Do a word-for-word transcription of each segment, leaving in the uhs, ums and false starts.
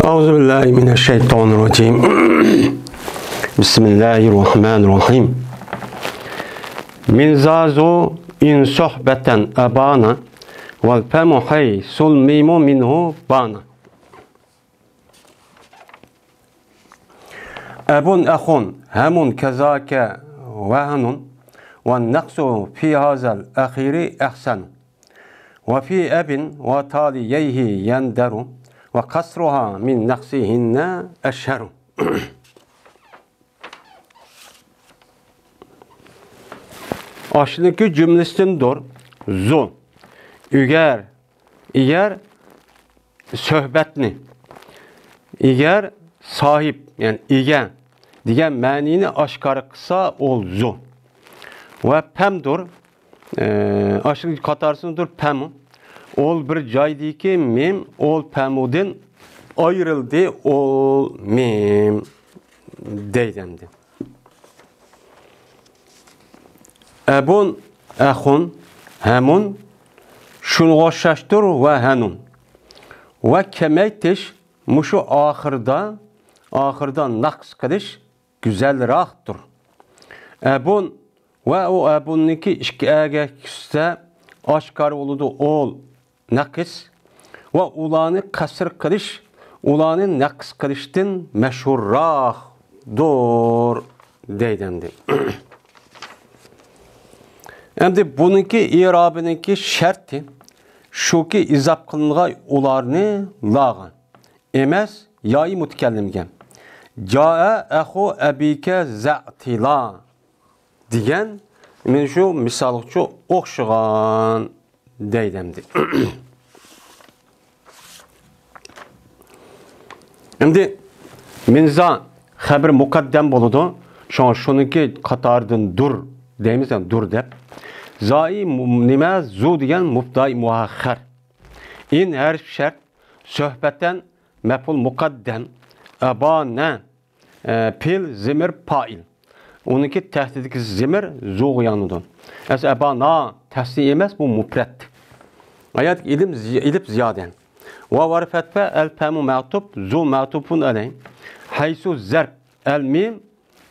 أعوذ بالله من الشيطان الرجيم. بسم الله الرحمن الرحيم. من ذا ذو إن صحبة أبان، والفم حيث الميم منه بان. أب أخ هم كذاك وهن، والنقص في هذا الأخير أحسن. وفي أب وتاليه يندر، وقصرها من نقصهن أشهر. ئاشۇنىڭكى جۈملىسىدىندۇر زۇ، ئىگەر، ئىگەر سۆھبەتنى، ئىگەر ساھىب، يەنى ئىگە دېگەن مەنىنى ئاشكارا قىلسا، ئول زۇ. ۋە پەمدۇر، ئاشۇنىڭ قاتارىسىدىندۇر پەمۇ. ئول بىر جايدىكى مىم ئول پەمۇدىن ئايرىلدى، ئول مىم دەيدۇ ئەمدى. ئەبۇن، ئەخۇن، ھەمۇن شۇنىڭغا ئوخشاشتۇر ۋە ھەنۇن. ۋە كېمەيتىش مۇشۇ ئاخىردا، ئاخىردا نەقىس قىلىش گۈزەلراقتۇر. ئەبۇن ۋە ئۇ ئەبۇننىڭكى ئىككى ئەگە كۈسسە ئاشكارا بولىدۇ ئول نەقىس ۋە ئۇلارنى قەسىر قىلىش، ئۇلارنى نەقىس قىلىشتىن مەشھۇرراقدۇر دەيدۇ ئەمدى. ئەمدى بۇنىڭكى ئېرابىنىڭكى شەرتى شۇكى، ئىزاپ قىلىنغان ئۇلارنى لاغا ئەمەس، يائى مۇتەكەللىمگە. جائە ئەخۇ ئەبىكە زەئتىلا دېگەن مانا شۇ مىسالغىچۇ ئوخشىغان دەيدۇ ئەمدى. ئەمدى مىنزا خەبىر مۇقەددەم بولىدۇ. شۇڭا شۇنىڭكى قاتارىدىن دۇر دەيمىز، يەنى دۇر دەپ. زائى مۇ-، نېمە؟ زۇ دېگەن مۇبتىدائى مۇئەخخەر. ئىن ھەرف شەرت، سۆھبەتەن مەپئۇل مۇقەددەم، ئەبانە، ئە، پېئىل زېمىر پائىل. ئۇنىڭكى تەھتىدىكى زېمىر زۇغا يانىدۇ. ئەسلى ئەبانا تەسنىيە ئەمەس، بۇ مۇپرەت. ئايەتتىكى ئىلىم زى-، ئېلىپ زىيادە. ۋاۋ ھەرپى ئەتپە، ئەل پەمۇ مەتۇپ، زۇ مەتۇپۇن ئەلەي. ھەيسۇ زەرب، ئەل مىم،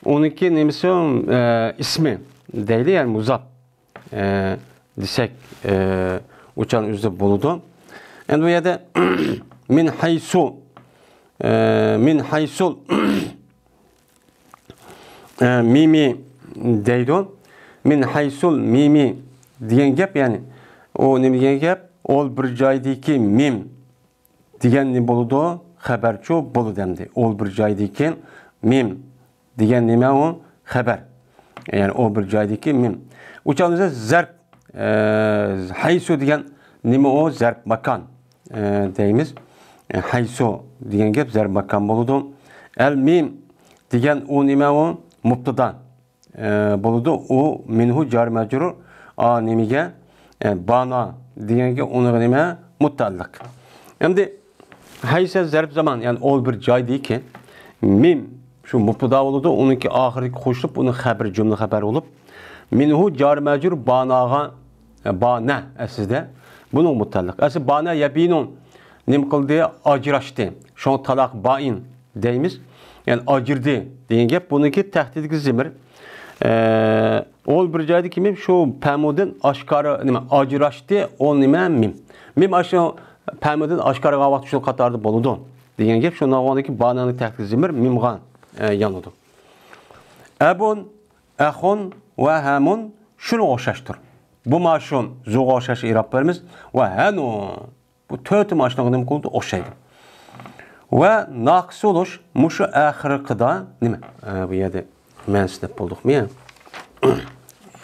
ئۇنىڭكى نېمىسى، ئە، ئىسمى دەيلى، يەنى مۇزاپ. ئە، دېسەك، ئە، ئۇچان ئۆزى بولىدۇ. ئەمدى بۇ يەردە مىن ھەيسۇ، ئە، مىن ھەيسۇل، ئە، مىمى دەيدۇ. مىن ھەيسۇل مىمى دېگەن گەپ، يەنى ئۇ نېمە دېگەن گەپ؟ ئول بىر جايدىكى مىم دېگەن نېمە بولىدۇ؟ خەبەرچۇ بولىدۇ ئەمدى. ئول بىر جايدىكى مىم دېگەن نېمە ئۇ؟ خەبەر. يەنى ئول بىر جايدىكى مىم. ئۇچان بىزدە زەرب، ئە، ھەيسۇ دېگەن نېمە ئۇ؟ زەرب ماكان، ئە، دەيمىز. ئە، ھەيسۇ دېگەن گەپ زەرب ماكان بولىدۇ. ئەل مىم دېگەن ئۇ نېمە ئۇ؟ مۇبتىدا. ئە، بولىدۇ. ئۇ مىنھۇ جار مەجرۇر. ئا، نېمىگە؟ ئە، بانا دېگەنگە، ئۇنىڭغا نېمە؟ مۇتەئەللىق. ئەمدى ھەيسە زەرب زامان، يەنى ئول بىر جايدىكى مىم شۇ مۇبتىدا بولىدۇ. ئۇنىڭكى ئاخىرىغا قوشۇلۇپ، ئۇنىڭ خەبىرى، جۈملە خەبەر بولۇپ، مىنھۇ جار مەجرۇر باناغا، ئە، بانە ئەسلىدە. بۇنىڭ مۇتەئەللىق. ئەسلى بانە يەبىنۇ نېمە قىلدى؟ ئاجراشتى. شۇڭا تالاق بائىن دەيمىز. يەنى ئاجرىدى دېگەن گەپ. بۇنىڭكى تەھتىدىكى زېمىر. ئە، ئول بىر جايدىكى مىم شۇ پەمۇدىن ئاشكارا، نېمە، ئاجراشتى، ئول نېمە، مىم. مىم ئاشۇ پەمۇدىن ئاشكارا قىلغان ۋاقىت شۇ قاتاردا بولىدۇ دېگەن گەپ. شۇ ناۋاندىكى بانانىڭ تەھتىدىكى زېمىر مىمغا، ئە، يانىدۇ. ئەبۇن، ئەخۇن ۋە ھەمۇن شۇنىڭغا ئوخشاشتۇر. بۇ ماشۇن، زۇغا ئوخشاش ئېرابلىرىمىز. ۋە ھەنۇ. بۇ تۆتى ماشۇنىڭغا نېمە قىلىدۇ؟ ئوخشايدۇ. ۋە ناقىس بولۇش مۇشۇ ئاخىرقىدا نېمە؟ ئە، بۇ يەردە مەنسۇب دەپ بولدۇقمۇ يا؟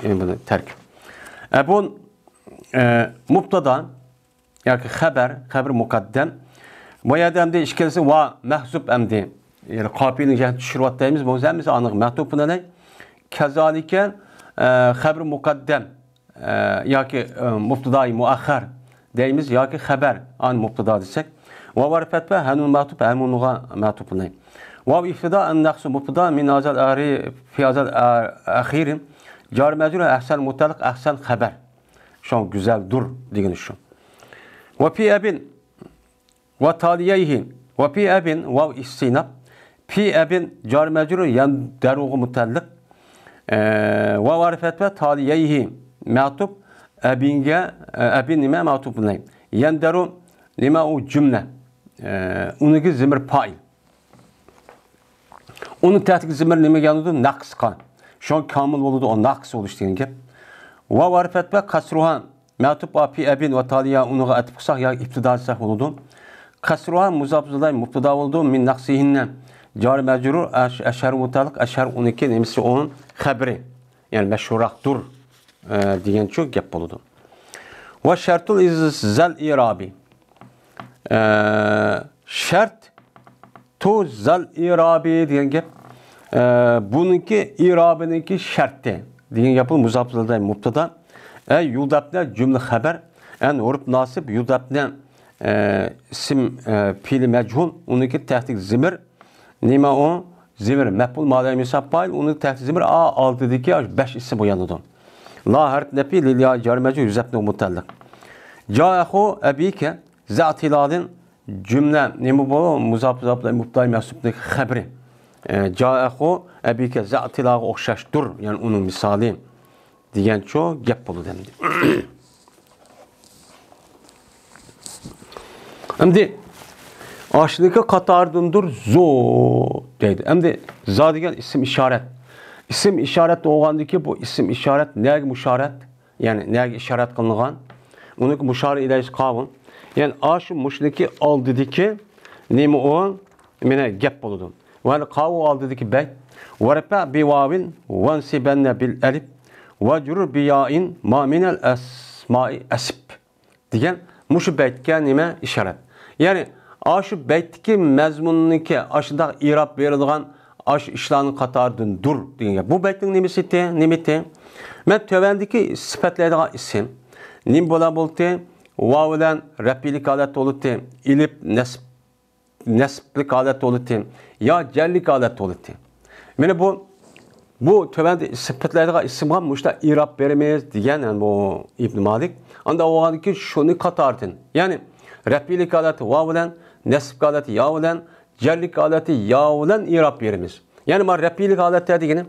ئە، بۇنى تەرك. ئە، بۇ، ئە، مۇبتادا ياكى خەبەر، خەبەر مۇقەددەم. بۇ يەردە ئەمدى ئىككىلىسى ۋا مەھزۇپ ئەمدى. يەنى قاپىيىنى جەھەتتە چۈشۈرۈۋاتىمىز. بۇ ھەممىسى ئانىڭ مەتۇپۇن ئەلەي. كەزالىكە، ئە، خەبەر مۇقەددەم. ئە، ياكى، ئە، مۇبتىدائى مۇئەخخەر دەيمىز ياكى خەبەر، ئان مۇبتىدا دېسەك. ۋاۋ ھەرپى ئەتپە، ھەنۇن مەتۇپ، ھەمۇنغا مەتۇپۇنى. ۋاۋ ئىبتىدا، ئەن نەقسۇ مۇبتىدا، مىن ھازال ئەخىرى، فى ھازال ئە-، ئەخىرى. جار مەجرۇر، ئەھسەن مۇتەللىق، ئەھسەن خەبەر. شۇڭا گۈزەلدۇر دېگىنى شۇ. ۋە فى ئەبىن. ۋە تالىيەيھى. ۋە پى ئەبىن، ۋاۋ ئىستىئناپ. پى ئەبىن جار مەجرۇر، يەندەرۇغا مۇتەللىق. ئە، ۋاۋ ھەرپى ئەتۋە تالىيەيھى مەتۇپ، ئەبىنگە، ئە، ئەبىن نېمە مەتۇپ بۇنى؟ يەندەرۇ نېمە ئۇ جۈملە؟ ئە، ئۇنىڭكى زىمىر پائىل. ئۇنىڭ تەھتىگە زىمىر نېمە كېلىدۇ؟ ناقىسقا. شۇڭا كامىل بولىدۇ، ئۇ ناقىس بولۇش دېگەن گەپ. ۋاۋ ھەرپى ئەتۋە قەسرۇھا مەتۇپ ئاپى ئەبىن ۋە تالىيا ئۇنىڭغا ئەتىپ قىلساق ياكى ئىپتىدا دېسەك بولىدۇ. قەسرۇھا مۇزاپ ئىلەيھى مۇبتىدا بولىدۇ. مىن نەقسىھىننە جار مەجرۇر ئەش-، ئەشھەر مۇتەللىق، ئەشھەر ئۇنىڭكى نېمىسى ئۇنىڭ خەبىرى. يەنى مەشھۇرراقتۇر، ئە، دېگەنچۇ گەپ بولىدۇ. ۋە شەرتۇل ئىز-، زەل ئىرابى. ئە، شەرت تو زال ئىرابى دېگەن گەپ. ئە، بۇنىڭكى ئىرابىنىڭكى شەرتى دېگەن گەپ بۇ مۇزاپ ئىلەيھى مۇبتادا. ئە، يۇدەپنە جۈملە خەبەر. ئەن ھۇرۇپ ناسىب يۇدەپنە، ئە، ئىسىم، ئە، پېئىلى مەجھۇل. ئۇنىڭكى تەھتىگە زىمىر. نېمە ئۇ؟ زىمىر مەپئۇل مالەيمىسا پائىل. ئۇنىڭ تەھتىگە زىمىر ئا ئالدىدىكى بەش ئىسىم ئويانىدۇ. لا ھەرپ نەپى لىل يا جار مەجھۇل يۇزەپنە مۇتەللىق. جا ئەخۇ ئەبىكە زەتىلادىن جۈملە نېمە بۇ؟ مۇزاپ، مۇزاپ، مۇبتەدا مەھسۇبنىڭ خەبىرى. ئە، جائەخۇ ئەبىكە زەتىلاغا ئوخشاشتۇر، يەنى ئۇنىڭ مىسالى دېگەنچۇ گەپ بولىدۇ ئەمدى. ئەمدى ئاشنىكى قاتارىدىندۇر زو دەيدۇ. ئەمدى زا دېگەن ئىسىم ئىشارەت. ئىسىم ئىشارەت بولغاندىكى بۇ ئىسىم ئىشارەت نەگە مۇشارەت؟ يەنى نەگە ئىشارەت قىلىنغان؟ ئۇنىڭكى مۇشارى ئىلەيھىسى قاۋۇ. يەنى ئاشۇ مۇشۇنىڭكى ئالدىدىكى نېمە ئۇ؟ مانا گەپ بولىدۇ. ۋە قاۋۇ ئالدىدىكى بەيت. ۋەرپە بىۋاۋىن ۋەنسىبەننە بىل ئەلىپ ۋەجرۇر بىيائىن ما مىنەل ئەسمائى ئەسىپ. دېگەن مۇشۇ بەيتكە نېمە ئىشارەت؟ يەنى ئاشۇ بەيتتىكى مەزمۇننىڭكى ئاشۇنداق ئىراب بېرىدىغان ئاشۇ ئىشلارنىڭ قاتارىدىندۇر دېگەن گەپ. بۇ بەيتنىڭ نېمىسى تى-، نېمىتى؟ مەن تۆۋەندىكى سۈپەتلەيدىغان ئىسىم نېمە بولا بولتى؟ ۋاۋ بىلەن رەپئىيلىك ھالەتتە بولتى، ئېلىپ نەسب نەسبلىك ھالەتتە بولىتى يا جەرلىك ھالەتتە بولىتى. مانا بۇ، بۇ تۆۋەندە سۈپەتلەيدىغان ئىسىمغا مۇشۇنداق ئىراب بېرىمىز دېگەن، يەنى بۇ ئىبن مالىك. ئاندا بولغاندىكى شۇنى قاتارىدىن، يەنى رەپئىيلىك ھالەتتە ۋاۋ بىلەن، نەسب ھالەتتە يا بىلەن، جەرلىك ھالەتتە يا بىلەن ئىراب بېرىمىز. يەنى مانا رەپئىيلىك ھالەتتە دېگىنى،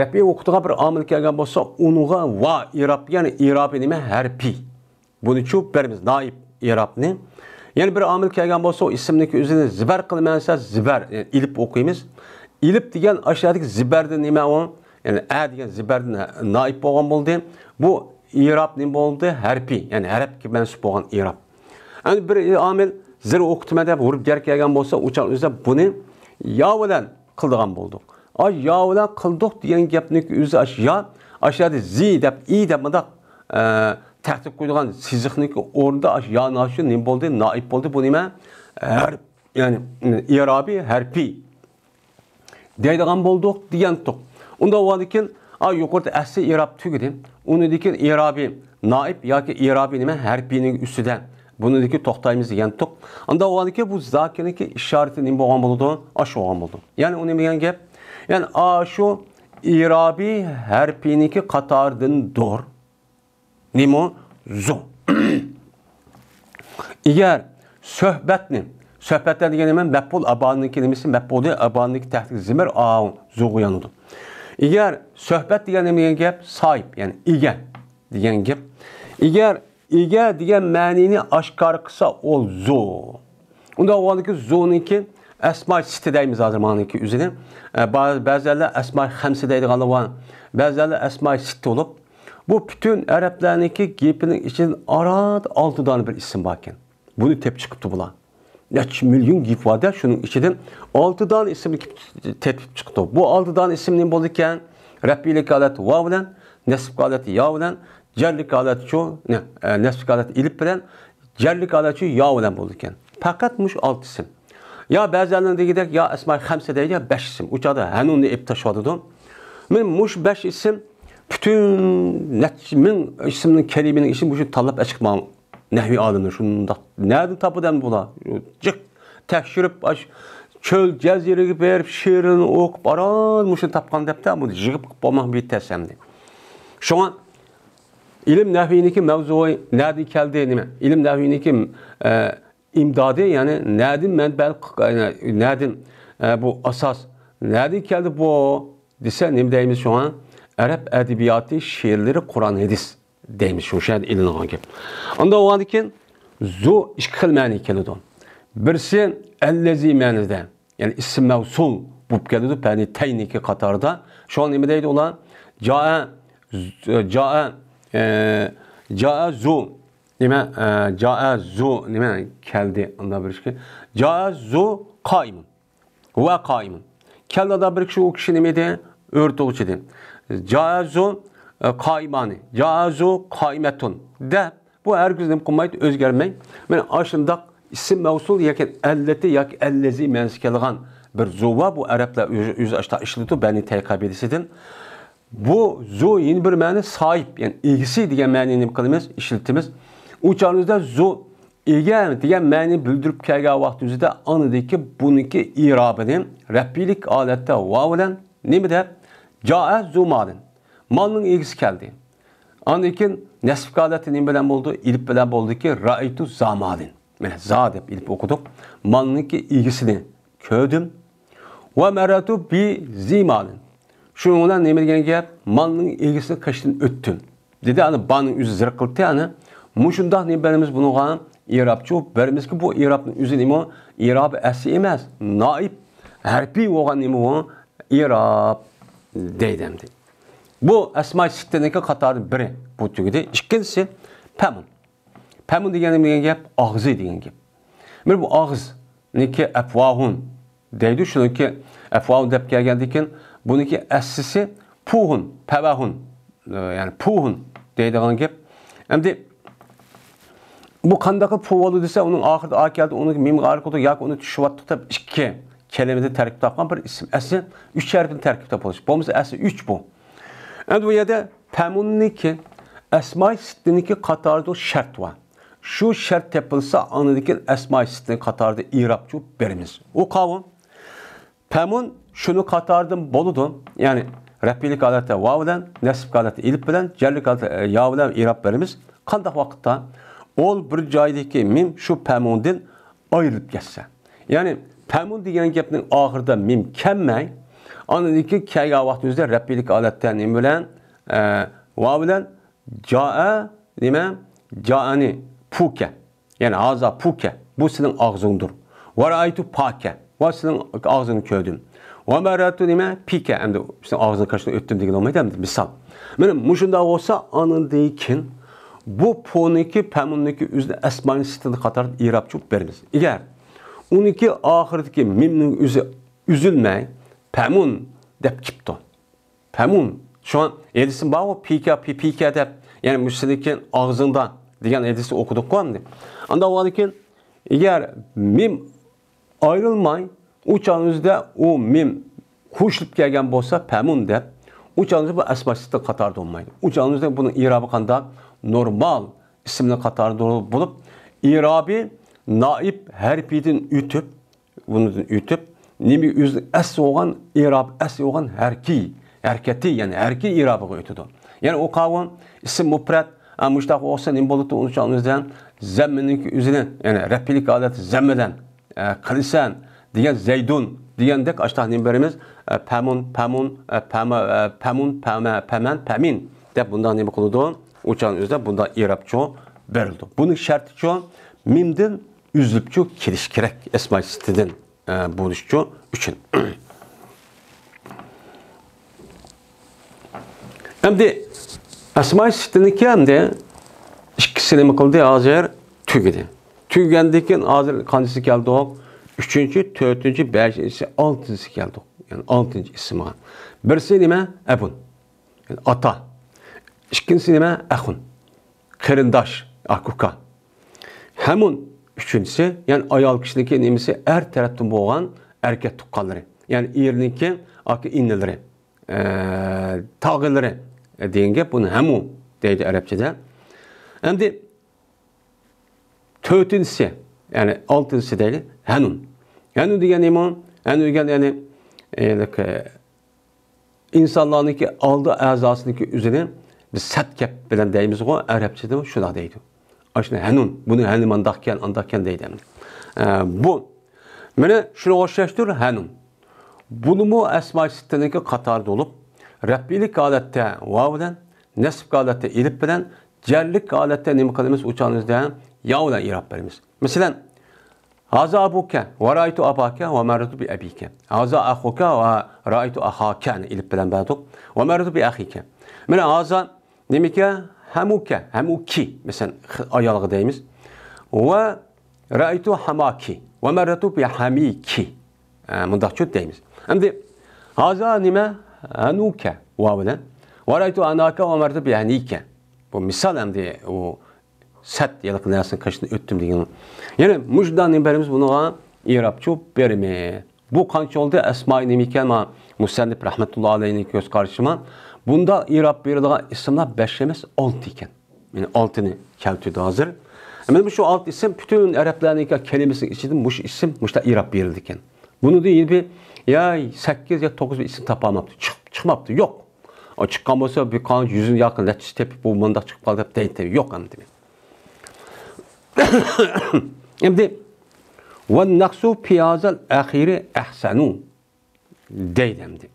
رەپئىي ۋاقتىغا بىر ئامىل كەلگەن بولسا، ئۇنىڭغا ۋا ئىراب، يەنى ئىرابى نېمە؟ ھەرپىي. بۇنى چۇپ بېرىمىز، نائىب ئىرابنى. يەنە بىر ئامىل كەلگەن بولسا، ئۇ ئىسىمنىڭكى ئۆزىنى زىبەر قىلىمەن دېسە، زىبەر، يەنى ئېلىپ ئوقۇيمىز. ئېلىپ دېگەن ئاشۇ يەردىكى زىبەردىن نېمە ئۇ؟ يەنى ئە دېگەن زىبەردىن نائىب بولغان بولدى. بۇ ئىراب نېمە بولدى؟ ھەرپىي، يەنى ھەرپكە مەنسۇپ بولغان ئىراب. ئەمدى بىر ئامىل زىر ئوقۇتىمەن دەپ ھۇرۇپ جەر كەلگەن بولسا، ئۇ چاغ ئۆزىدە بۇنى يا بىلەن قىلىدىغان بولدۇق. ئاي يا بىلەن قىلدۇق دېگەن گەپنىڭ ئۆزى ئاش يا، ئاشۇ يەردە زى دەپ، ئى دەپ مۇنداق، ئە، تەھدىت قويىدىغان سىزىقنىڭكى ئورنىدا ئاش يانى ئاشۇ نېمە بولدى؟ نائىب بولدى. بۇ نېمە؟ ھەرپ، يەنى ئىرابى ھەرپىي دەيدىغان بولدۇق دېگەنتۇق. ئۇنداق بولغاندىكىن، ئا، يۇقىرىدا ئەسلى ئىراب تۈگىدى. ئۇنىڭدىن كېيىن ئىرابى نائىب ياكى ئىرابى نېمە؟ ھەرپىينىڭ ئۈستىدە. بۇنىڭدىكى توختايمىز دېگەنتۇق. ئاندا بولغاندىكى بۇ زاكىنىڭكى ئىشارىتى نېمە بولغان بولىدۇ؟ ئاشۇ بولغان بولىدۇ. يەنى ئۇ نېمە دېگەن گەپ؟ يەنى ئاشۇ ئىرابى ھەرپىنىڭكى قاتارىدىندۇر. نېمە؟ زۇ. ئېگەر سۆھبەتنى، سۆھبەتلەر دېگەن نېمە؟ مەپئۇل ئابانىڭكى نېمىسى؟ مەپئۇلى ئابانىڭكى تەھتىگە زىمىر ئاۋ زۇغا يانىدۇ. ئېگەر سۆھبەت دېگەن نېمە دېگەن گەپ؟ ساھىب، يەنى ئىگە دېگەن گەپ. ئېگەر ئىگە دېگەن مەنىنى ئاشكارا قىلسا، ئۇ زۇ. ئۇنداق بولغاندىكى زۇنىڭكى ئەسماي سىتتە دەيمىز ھازىر مانىڭكى ئۆزىنى. ئە، با-، بەزىلەر ئەسماي خەمسە دەيدىغانلار بار. بەزىلەر ئەسماي سىتتە بولۇپ، بۇ پۈتۈن ئەرەبلەرنىڭكى گېپىنىڭ ئىچىدىن ئاران ئالتە دانە بىر ئىسىم باركەن. بۇنى تېپىپ چىقىپتۇ بۇلار. نەچچە مىليون گېپ بار-دە، شۇنىڭ ئىچىدىن ئالتە دانە ئىسىمنى تېپىپ چىقىپتۇ. بۇ ئالتە دانە ئىسىم نېمە بولىدىكەن؟ رەپئىيلىك ھالەت ۋاۋ بىلەن، نەسب ھالەت يا بىلەن، جەرلىك ھالەت شۇ، نە-، ئە، نەسب ھالەت ئېلىپ بىلەن، جەرلىك ھالەت شۇ يا بىلەن بولىدىكەن. پەقەت مۇشۇ ئالتە ئىسىم. يا بەزىلەرنىڭ دېگۈدەك يا ئەسماي خەمسە دەيدۇ، يا بەش ئىسىم. ئۇ چاغدا ھەنۇننى ئېلىپ تاشلىۋاتىدۇ. مەن مۇشۇ بەش ئىسىم پۈتۈن نەچچە مىڭ ئىسىمنىڭ، كەلىمىنىڭ ئىچىدىن مۇشۇنى تاللاپ ئەچىقىپ ماڭ نەھۋىي ئالىملىرى شۇنداق نەدىن تاپىدۇ ئەمدى بۇلار؟ جىق تەكشۈرۈپ، ئاش چۆل جەزىرىگە بېرىپ، شېئىرنى ئوقۇپ، ئاران مۇشۇنى تاپقان دەپتۇ، بۇنى يىغىپ قىلىپ بولماق بىر تەس ئەمدى. شۇڭا ئىلىم نەھۋىينىڭكى مەۋزۇيى نەدىن كەلدى، نېمە؟ ئىلىم نەھۋىينىڭكى، ئە، ئىمدادى، يەنى نەدىن مەنبە، نەدىن، ئە، بۇ ئاساس، نەدىن كەلدى بۇ دېسە، نېمە دەيمىز شۇڭا؟ ئەرەب ئەدەبىياتى شېئىرلىرى قۇرئان ھەدىس دەيمىز، شۇ شەھەردە ئېلىنغان گەپ. ئاندا بولغاندىن كېيىن زۇ ئىككى خىل مەنىگە كېلىدۇ. بىرسى ئەللەزى مەنىدە، يەنى ئىسىم مەۋسۇل بولۇپ كېلىدۇ، بەنى تەينىكى قاتارىدا. شۇڭا نېمە دەيدۇ ئۇلار؟ جائە، جائە، ئە، جائە زۇ، نېمە، ئە، جائە زۇ، نېمە كەلدى، ئاندا بىر ئىككى. جائە زۇ قائىمۇن. ۋە قائىمۇن. كەلدى ئاندا بىر كىشى، ئۇ كىشى نېمە ئىدى؟ ئۆرە تۇغۇچى ئىدى. جائە زۇ، ئە، قائىمانى. جائە زۇ قائىمەتۇن. دەپ، بۇ ھەرگىز نېمە قىلمايدۇ، ئۆزگەرمەي. مانا ئاشۇنداق ئىسىم مەۋسۇل ياكى ئەللىتى ياكى ئەللەزى مەنىسى كەلگەن بىر زۇ بار، بۇ ئەرەبلەر ئۆزى، ئۆزى ئاشتا ئىشلىتىدۇ، بەنى تەي قەبىلىسىدىن. بۇ زۇ يەنە بىر مەنە ساھىب، يەنى ئىگىسى دېگەن مەنىنى نېمە قىلىمىز، ئىشلىتىمىز. ئۇ چاغىمىزدا زۇ ئىگە دېگەن مەنىنى بىلدۈرۈپ كەلگەن ۋاقتىمىزدا ئاندىكى بۇنىڭكى ئىرابىنى رەپئىيلىك ھالەتتە ۋاۋ بىلەن نېمە دەپ؟ جائە زۇ مالىن. مالنىڭ ئىگىسى كەلدى. ئاندىن كېيىن نەسب ھالەتتە نېمە بىلەن بولدى؟ ئېلىپ بىلەن بولدىكى، رەئەيتۇ زا مالىن. مانا زا دەپ ئېلىپ ئوقۇدۇق. مالنىڭكى ئىگىسىنى كۆردۈم. ۋە مەررەتۇ بى زى مالىن. شۇنىڭ بىلەن نېمە دېگەن گەپ؟ مالنىڭ ئىگىسىنى قېشىدىن ئۆتتۈم. دېدى، ئانا بانىڭ ئۆزى زىرقىلتى، ئانا. مۇشۇنداق نېمە بېرىمىز بۇنىڭغا؟ ئىرابچۇ بېرىمىزكى، بۇ ئىرابنىڭ ئۆزى نېمە؟ ئىرابى ئەسلى ئەمەس، نائىب ھەرپى بولغان نېمە بۇ؟ ئىراب دەيدۇ ئەمدى. بۇ ئەسمائى سىتتىنىڭكى قاتارىدىن بىرى بۇ تۈگىدى. ئىككىنچىسى پەمۇن. پەمۇن دېگەن نېمە دېگەن گەپ؟ ئاغزى دېگەن گەپ. مانا بۇ ئاغزىنىڭكى ئەپۋاھۇن دەيدۇ، شۇنىڭكى ئەپۋاھۇن دەپ كەلگەندىن كېيىن، بۇنىڭكى ئەسلىسى پۇھۇن، پەۋەھۇن، ئە، يەنى پۇھۇن دەيدىغان گەپ. ئەمدى بۇ قانداق پۇ بولىدۇ دېسە، ئۇنىڭ ئاخىرىدا ئا كەلدى، ئۇنىڭ مىمغا ئارقىدۇق ياكى ئۇنى چۈشۈۋاتتۇق دەپ ئىككى كەلىمىدىن تەركىب تاپقان بىر ئىسىم. ئەسلى ئۈچ ھەرپتىن تەركىب تاپقان بولۇش. بولمىسا ئەسلى ئۈچ بۇ. ئەمدى بۇ يەردە پەمۇننىڭكى ئەسمائى سىتتىنىڭكى قاتارىدا شەرت بار. شۇ شەرت تېپىلسا، ئاندىن كېيىن ئەسمائى سىتتىنىڭ قاتارىدا ئىرابچۇ بېرىمىز. ئۇ قاۋۇ. پەمۇن شۇنىڭ قاتارىدىن بولىدۇ. يەنى رەپئىيلىك ھالەتتە ۋاۋ بىلەن، نەسب ھالەتتە ئېلىپ بىلەن، جەرلىك ھالەتتە، ئە، يا بىلەن ئىراب بېرىمىز. قانداق ۋاقىتتا؟ ئول بىر جايدىكى مىم شۇ پەمۇندىن ئايرىلىپ كەتسە. يەنى پەمۇن دېگەن گەپنىڭ ئاخىرىدا مىم كەلمەي، ئاندىن كېيىن كەلگەن ۋاقتىمىزدا رەپئىيلىك ھالەتتە نېمە بىلەن؟ ئە، ۋاۋ بىلەن، جائە نېمە؟ جائەنى پۇكە. يەنى ھازا پۇكە. بۇ سېنىڭ ئاغزىڭدۇر. ۋە رەئەيتۇ پاكە. ۋە سېنىڭ ئاغزىڭنى كۆردۈم. ۋە مەررەتۇ نېمە؟ پىكە. ئەمدى سېنىڭ ئاغزىڭنى قېشىدىن ئۆتتۈم دېگىلى بولمايدۇ ئەمدى مىسال. مانا مۇشۇنداق بولسا، ئانىڭدىن كېيىن بۇ پۇنىڭكى، پەمۇننىڭكى ئۆزىنى ئەسمائى سىتتىنىڭ قاتارىدا ئىرابچۇ بېرىمىز. ئەگەر ئۇنىڭكى ئاخىرىدىكى مىمنىڭ ئۆزى ئۈزۈلمەي، پەمۇن دەپ كېپتۇ. پەمۇن. شۇڭا ھەدىسىم بارغۇ، پىكە، پى-، پىكە دەپ، يەنى مۇشۇ سېنىڭكى ئاغزىڭدا دېگەن ھەدىسنى ئوقۇدۇققۇ ئەمدى. ئاندىن ئۇنىڭدىن كېيىن، ئەگەر مىم ئايرىلماي، ئۇ چاغنىڭ ئۆزىدە ئۇ مىم قوشۇلۇپ كەلگەن بولسا، پەمۇن دەپ، ئۇ چاغنىڭ ئۆزىدە بۇ ئەسمائى سىتتە قاتارىدا بولمايدۇ. ئۇ چاغنىڭ ئۆزىدە بۇنىڭ ئىرابى قانداق؟ نورمال ئىسىمنىڭ قاتارىدا بولۇپ، ئىرابى نائىب ھەرپىدىن ئۆتۈپ، بۇنىڭدىن ئۆتۈپ، نېمە ئۆزى ئەسلى بولغان ئىراب، ئەسلى بولغان ھەرىكىي، ھەرىكەتى، يەنى ھەرىكىي ئىرابىغا ئۆتىدۇ. يەنى ئۇ قاۋۇ ئىسىم مۇپرەت، ئە، مۇشتاق بولسا نېمە بولىدۇ؟ ئۇنىڭ ئۆزىدە زەممىنىڭ ئۆزىنى، يەنى رەپئىيلىك ھالەتتە زەممىدەن، ئە، قىلىسەن دېگەن زەيدۇن دېگەندەك ئاشتاق نېمە بېرىمىز؟ ئە، پەمۇن، پەمۇن، ئە، پەمە، ئە، پەمۇن، پەمە، پەمەن، پەمىن دەپ بۇنداق نېمە قىلىدۇ؟ ئۇ چاغنىڭ ئۆزىدە بۇنداق ئىرابچۇ بېرىلىدۇ. بۇنىڭ شەرتىچۇ مىمدىن ئۈزۈلۈپچۇ كېلىش كېرەك، ئەسمائى سىتتىدىن، ئە، بولۇشچۇ ئۈچۈن. ئەمدى ئەسمائى سىتتىنىڭكى ئەمدى ئىككىسى نېمە قىلدى؟ ھازىر تۈگىدى. تۈگىگەندىن كېيىن ھازىر قانچىسى كەلدۇق؟ ئۈچىنچى، تۆتىنچى، بەشىنچى، ئالتىنچىسى كەلدۇق. يەنى ئالتىنچى ئىسىمغا. بىرسى نېمە؟ ئەبۇن. يەنى ئاتا. ئىككىنچىسى نېمە؟ ئەخۇن. قېرىنداش، ئاكا-ئۇكا. ھەمۇن ئۈچىنچىسى، يەنى ئايال كىشىنىڭكى نېمىسى، ئەر تەرەپتىن بولغان ئەركەك تۇغقانلىرى. يەنى ئېرىنىڭكى ئاكا ئىنىلىرى، ئە، تاغىلىرى، ئە، دېگەن گەپ، بۇنى ھەمۇ دەيدۇ ئەرەبچىدە. ئەمدى تۆتىنچىسى، يەنى ئالتىنچىسى دەيلى، ھەنۇن. ھەنۇن دېگەن نېمە؟ ھەنۇن دېگەن، يەنى، ئە، ئىنسانلارنىڭكى ئالدى ئەزاسىنىڭكى ئۆزىنى بىز سەت گەپ بىلەن دەيمىزغۇ، ئەرەبچىدە شۇنداق دەيدۇ. ئاشۇنى ھەنۇن، بۇنى ھەنى مانداقكەن، ئانداقكەن دەيدۇ ئەمدى. ئە، بۇ. مانا شۇنىڭغا ئوخشاشتۇر ھەنۇن. بۇنىمۇ ئەسمائى سىتتىنىڭكى قاتارىدا بولۇپ، رەپئىيلىك ھالەتتە ۋاۋ بىلەن، نەسب ھالەتتە ئېلىپ بىلەن، جەرلىك ھالەتتە نېمە قىلىمىز؟ ئۇ چاغنىڭدا ياۋ بىلەن ئېراب بېرىمىز. مەسىلەن، ھازا ئابۇكە، ۋە رائىتۇ ئاباكە، ۋە مەررەتۇ بى ئەبىكە. ھازا ئەخۇكە، ۋە رائىتۇ ئەخاكەنى ئېلىپ بىلەن بەردۇق. ۋە مەررەتۇ بى ئەخىكە. مانا ھازا نېمىكە؟ ھەمۇكە، ھەمۇكى. مەسىلەن، خ-، ئايالغا دەيمىز. ۋە رائىتۇ ھەماكى، ۋە مەررەتۇ بى ھەمىكى. ئە، مۇنداقچۇ دەيمىز. ئەمدى ھازا نېمە؟ ھەنۇكە، ۋاۋ بىلەن. ۋە رائىتۇ ھەناكە، ۋە مەررەتۇ بى ھەنىكە. بۇ مىسال ئەمدى ئۇ سەت ھېلىقى نەرسىنى قىلىشتىن ئۆتتۈم دېگەن. يەنى مۇشۇنداق نېمە بېرىمىز بۇنىڭغا؟ ئېرابچۇ بېرىمىز. بۇ قانچە بولدى؟ ئەسمائى نېمە ئىكەن؟ مانا مۇسەننىپ رەھمەتۇللا ئەلەيھنىڭ كۆز قارىشىما بۇنداق ئېراب بېرىلىدىغان ئىسىملار بەش ئەمەس، ئالتە ئىكەن. يەنى ئالتىنى كەلتۈردى ھازىر. مانا شۇ ئالتە ئىسىم پۈتۈن ئەرەبلەرنىڭكى كەلىمىسىنىڭ ئىچىدىن مۇشۇ ئىسىم مۇشۇنداق ئېراب بېرىلىدىكەن. بۇنىڭدا يەنە بىر، يا سەككىز يا توققۇز بىر ئىسىم تاپالماپتۇ. چىق-، چىقماپتۇ. يوق. ئۇ چىققان بولسا، بىر قانچە يۈزنى ياقى نەچچىسى تېپىپ، بۇ مۇنداق چىقىپ قالدى دەپ دەيتتى. يوق ئەمدى. ئەمدى، ۋە نەقسۇ پىيازەل ئەخىرى ئەھسەنۇ دەيدۇ ئەمدى.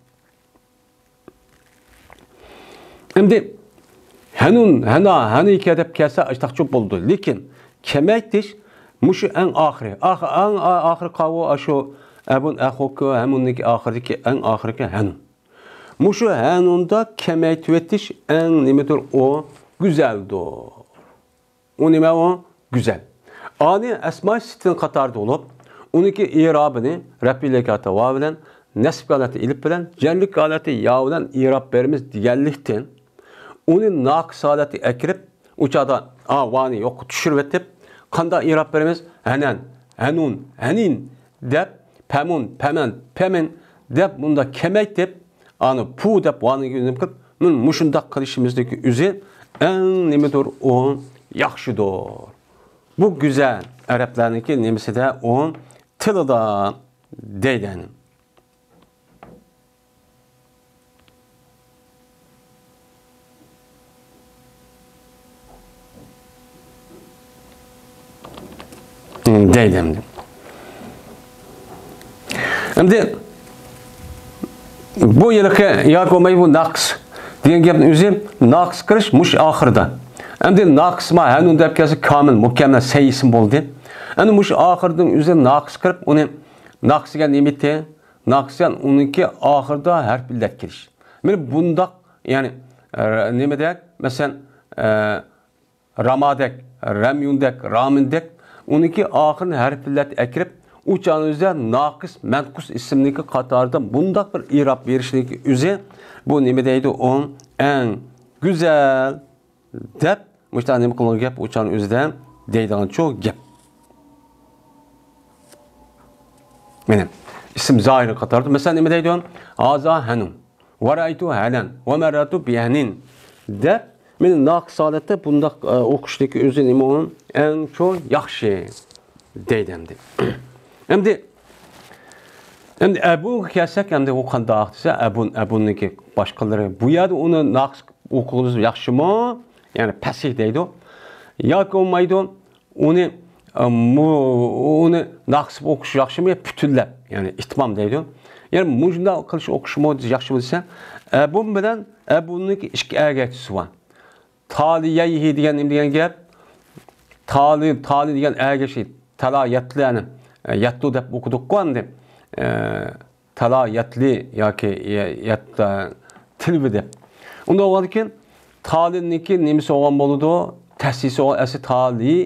ئەمدى، ھەنۇن، ھەنا، ھەنىكە دەپ كەلسە ئاشتاقچۇ بولىدۇ. لېكىن، كېمەيتىش مۇشۇ ئەڭ ئاخىرى. ئاخ-، ئەڭ ئا-، ئاخىرى قاۋۇ، ئاشۇ ئەبۇن، ئەخۇكۇ، ھەمۇننىڭكى ئاخىرىدىكى، ئەڭ ئاخىرىكى ھەنۇن. مۇشۇ ھەنۇندا كېمەيتىۋېتىش ئەڭ نېمىدۇر ئۇ؟ گۈزەلدۇر. ئۇ نېمە ئۇ؟ گۈزەل. ئانى ئەسمائى سىتتىنىڭ قاتارىدا بولۇپ، ئۇنىڭكى ئېرابىنى رەپئىيلىك ھالەتتە ۋاۋ بىلەن، نەسب ھالەتتە ئېلىپ بىلەن، جەرلىك ھالەتتە ياۋ بىلەن ئېراب بېرىمىز دېگەنلىكتىن، ئۇنى ناقىس ھالەتكە ئەكىرىپ، ئۇ چاغدا ئا، ۋانى يوققا چۈشۈرۈۋېتىپ، قانداق ئېراب بېرىمىز؟ ھەنەن، ھەنۇن، ھەنىن دەپ، پەمۇن، پەمەن، پەمىن دەپ، بۇنداق كېمەيتىپ، ئانى پۇ دەپ ۋانىگە ئۈنۈم قىلىپ، مۇن-، مۇشۇنداق قىلىشىمىزدىكى ئۆزى ئەڭ نېمىدۇر ئۇ ياخشىدۇر. بۇ گۈزەل ئەرەبلەرنىڭكى نېمىسىدە ئۇ تىلىدا دەيدۇ. دەيدۇ ئەمدى. ئەمدى بۇ يىلقى ياكى بولماي بۇ ناقىس دېگەن گەپنىڭ ئۆزى ناقىس قىلىش مۇشۇ ئاخىرىدا. ئەمدى ناقىس ما ھەنۇن دەپ كەلسە كامىل، مۇكەممەل، سەي ئىسىم بولدى. ئەمدى مۇشۇ ئاخىرىدىن ئۆزى ناقىس قىلىپ ئۇنى ناقىس دېگەن نېمىتى؟ ناقىس دېگەن ئۇنىڭكى ئاخىرىدا ھەرپ ئىللەت كېلىش. مانا بۇنداق، يەنى، ئە، نېمىدەك؟ مەسىلەن، ئە، رامادەك، رەميۇندەك، رامىندەك، ئۇنىڭكى ئاخىرىنى ھەرپ ئىللەت ئەكىرىپ، ئۇ چاغنىڭ ئۆزىدە ناقىس، مەنقۇس ئىسىمنىڭكى قاتارىدا بۇنداق بىر ئېراب بېرىشنىڭكى ئۆزى، بۇ نېمە دەيدۇ؟ ئۇ ئەڭ گۈزەل دەپ، مۇشۇنداق نېمە قىلغان گەپ، ئۇ چاغنىڭ ئۆزىدە دەيدىغانچۇ گەپ. مانا، ئىسىم زاھىر قاتاردا، مەسىلەن، نېمە دەيدۇ؟ ھازا ھەنۇن، ۋە رەئەيتۇ ھەنەن، ۋە مەررەتۇ بىھەنىن دەپ، مانا ناقىس ھالەتتە بۇنداق، ئە، ئوقۇشنىڭكى ئۆزى نېمە ئۇ؟ ئەڭچۇ ياخشى دەيدۇ ئەمدى. ئەمدى، ئەمدى ئەبۇنغا كەلسەك، ئەمدى ئۇ قانداق دېسە، ئەبۇن، ئەبۇننىڭكى باشقىلىرى. بۇ يەردە ئۇنى ناقىس ئوقۇغىنىز ياخشىمۇ؟ يەنى پەسىھ دەيدۇ. ياكى بولمايدۇ، ئۇنى، ئە، مۇ-، ئۇنى ناقىس ئوقۇش ياخشىمۇ يا پۈتۈنلەپ، يەنى ئىتمام دەيدۇ. يەنى مۇشۇنداق قىلىش ئوقۇشمۇ ياخشىمۇ دېسە، ئەبۇن بىلەن ئەبۇننىڭكى ئىككى ئەگەشچىسى بار. تالىيەيھى دېگەن نېمە دېگەن گەپ؟ تالى، تالى دېگەن ئەگەشچى، تالا يەتلىنى، ئە، يەتتۇ دەپ ئوقۇدۇققۇ ئەمدى. ئە، تالا يەتلى ياكى يە-، يەتتە تىلۋى دەپ. ئۇنداق بولغاندىكىن، تالىنىڭكى نېمىسى بولغان بولىدۇ؟ تەسىسى بولغان ئەسلى تالى،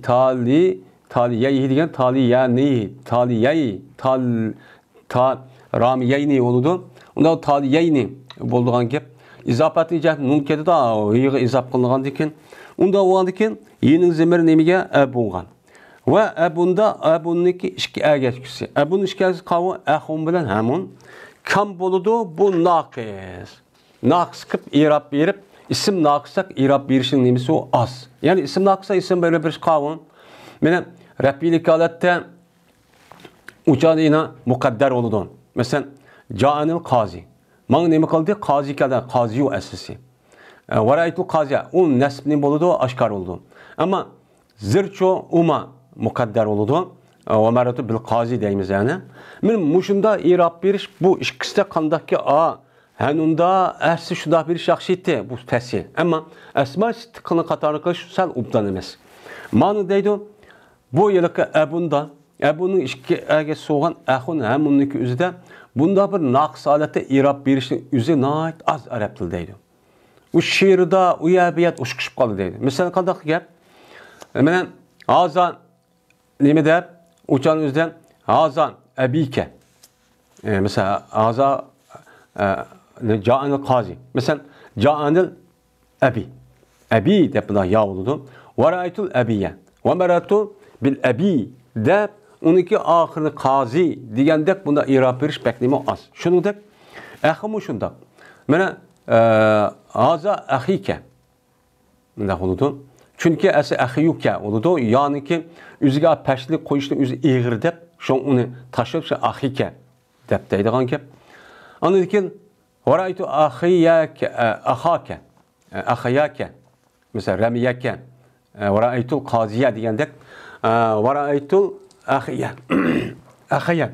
تالى، تالىيەيھى دېگەن تالىيەنى، تالىيەي، تال-، تا-، رامىيەينى بولىدۇ. ئۇنداق تالىيەينى بولىدىغان گەپ. ئىزاپەتنىڭ جەھەتتىن نۇن كېتىدۇ، ھىغا ئىزاپ قىلىنغاندىكىن. ئۇنداق بولغاندىكىن، يىنىڭ زېمىرى نېمىگە؟ ئەبۇنغا. ۋە ئەبۇندا، ئەبۇننىڭكى ئىككى ئەگەشكۈسى. ئەبۇن ئىككى ئەگەشكۈسى قاۋۇ، ئەخۇن بىلەن ھەمۇن. كام بولىدۇ، بۇ ناقىس. ناقىس قىلىپ ئېراب بېرىپ، ئىسىم ناقىسلىق ئېراب بېرىشنىڭ نېمىسى ئۇ؟ ئاز. يەنى ئىسىم ناقىسلىق ئىسىم بېرىپ بېرىش قاۋۇ. مانا رەپئىيلىك ھالەتتە ئۇچاردا يەنە مۇقەددەر بولىدۇ. مەسىلەن، جائەنىل قازى. ماڭا نېمە قىلدى؟ قازى كەلدى. قازىيۇ ئەسلىسى. ئە، ۋەرەئەيتۇل قازىيە. ئۇ نەسب نېمە بولىدۇ؟ ئاشكارا بولىدۇ. ئەمما زىرچۇ ئۇما مۇقەددەر بولىدۇ. ۋە مەررەتۇ بىل قازى دەيمىز يەنى. مانا مۇشۇنداق ئىراب بېرىش، بۇ ئىككىسىدە قانداقكى ئا، ھەنۇندا ئەسلى شۇنداق بېرىش ياخشى ئىدى، بۇ پەسىل. ئەمما ئەسما سىتتىقىنى قاتارىنى قىلىش سەل ئوبدان ئەمەس. مانا دەيدۇ، بۇ ھېلىقى ئەبۇندا، ئەبۇنىڭ ئىككى ئەگە سوغان ئەخۇن ھەمۇننىڭكى ئۆزىدە بۇنداق بىر ناقىس ھالەتتە ئىراب بېرىشنىڭ ئۆزى ناھايىتى ئاز ئەرەب تىلىدا دەيدۇ. ئۇ شېئىردا ئۇ يەر بۇ يەردە ئوخشىشىپ قالدى دەيدۇ. مىسال قانداق گەپ؟ مانا ھازا نېمە دەپ، ئۇ چاغنىڭ ئۆزىدە ھازا ئەبىكە. ئە، مىسال، ھازا، ئە، جائەنىل قازى. مىسال، جائەنىل ئەبى. ئەبى دەپ بۇنداق يا بولىدۇ. ۋە رەئەيتۇل ئەبىيە. ۋە مەررەتۇ بىل ئەبى دەپ، ئۇنىڭكى ئاخىرىنى قازى دېگەندەك بۇنداق ئىراب بېرىش بەك نېمە ئاز. شۇنىڭدەك، ئەخىمۇ شۇنداق. مانا، ئە، ھازا ئەخىكە. مۇنداق بولىدۇ. چۈنكى ئەسلى ئەخىيۇكە بولىدۇ. يانىكى ئۆزىگە پەشلىك قويۇشنىڭ ئۆزى ئېغىر دەپ، شۇڭا ئۇنى تاشلاپ، شۇ ئەخىكە دەپ دەيدىغان گەپ. ئاندىن كېيىن، ۋە رەئەيتۇ ئەخىيەكە، ئە، ئەخاكە، ئە، ئەخەيەكە. مىسال، رەمىيەكە، ئە، ۋە رەئەيتۇل قازىيە دېگەندەك، ئە، ۋە رەئەيتۇل ئەخىيە، ئەخەيە.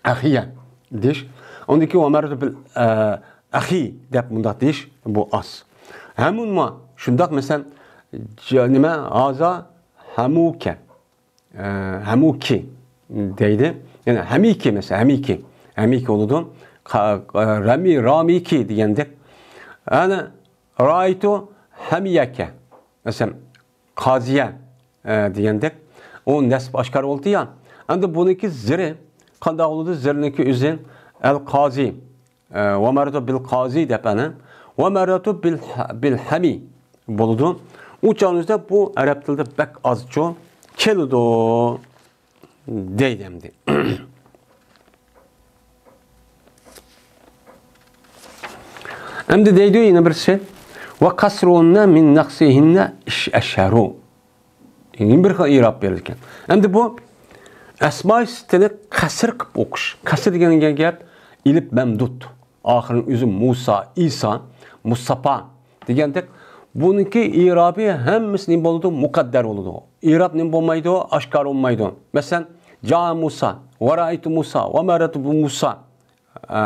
ئەخىيە دېيىش. ئۇندىن كېيىن ۋە مەررەتۇ بىل، ئە، ئەخى دەپ مۇنداق دېيىش بۇ ئاز. ھەمۇنما شۇنداق، مەسىلەن، جا-، نېمە، ھازا ھەمۇكە. ئە، ھەمۇكى دەيدۇ. يەنى ھەمىكى، مەسىلەن، ھەمىكى. ھەمىكى بولىدۇ. قا-، قا-، رەمى، رامىكى دېگەندەك. ئەنە، رائىتۇ ھەمىيەكە. مەسىلەن، قازىيە، ئە، دېگەندەك، ئۇ نەسب ئاشكارا بولدى يا. ئەمدى بۇنىڭكى زىرى قانداق بولىدۇ؟ زىرنىڭكى ئۆزى ئەل قازى، ئە، ۋە مەررەتۇ بىل قازى دەپ ئەنە، ۋە مەررەتۇ بىل، بىل ھەمى بولىدۇ. ئۇ چاغنىڭدا بۇ ئەرەب تىلىدا بەك ئازچۇ كېلىدۇ دەيدۇ ئەمدى. ئەمدى دەيدۇ يەنە بىرسى، ۋە قەسرۇننە مىن نەقسىھىننە ئىش ئەشەرۇ. يەنە بىر خىل ئىراب بېرىلگەن. ئەمدى بۇ ئەسمائى سىتتىنى قەسر قىلىپ ئوقۇش. قەسر دېگەن گەپ ئېلىپ مەمدۇد. ئاخىرىنىڭ ئۆزى مۇسا، ئىسا، مۇستافا دېگەندەك، بۇنىڭكى ئىرابى ھەممىسى نېمە بولىدۇ؟ مۇقەددەر بولىدۇ. ئىراب نېمە بولمايدۇ؟ ئاشكارا بولمايدۇ. مەسىلەن، جا مۇسا، ۋە رائىتۇ مۇسا، ۋە مەررەتۇ بۇ مۇسا. ئە،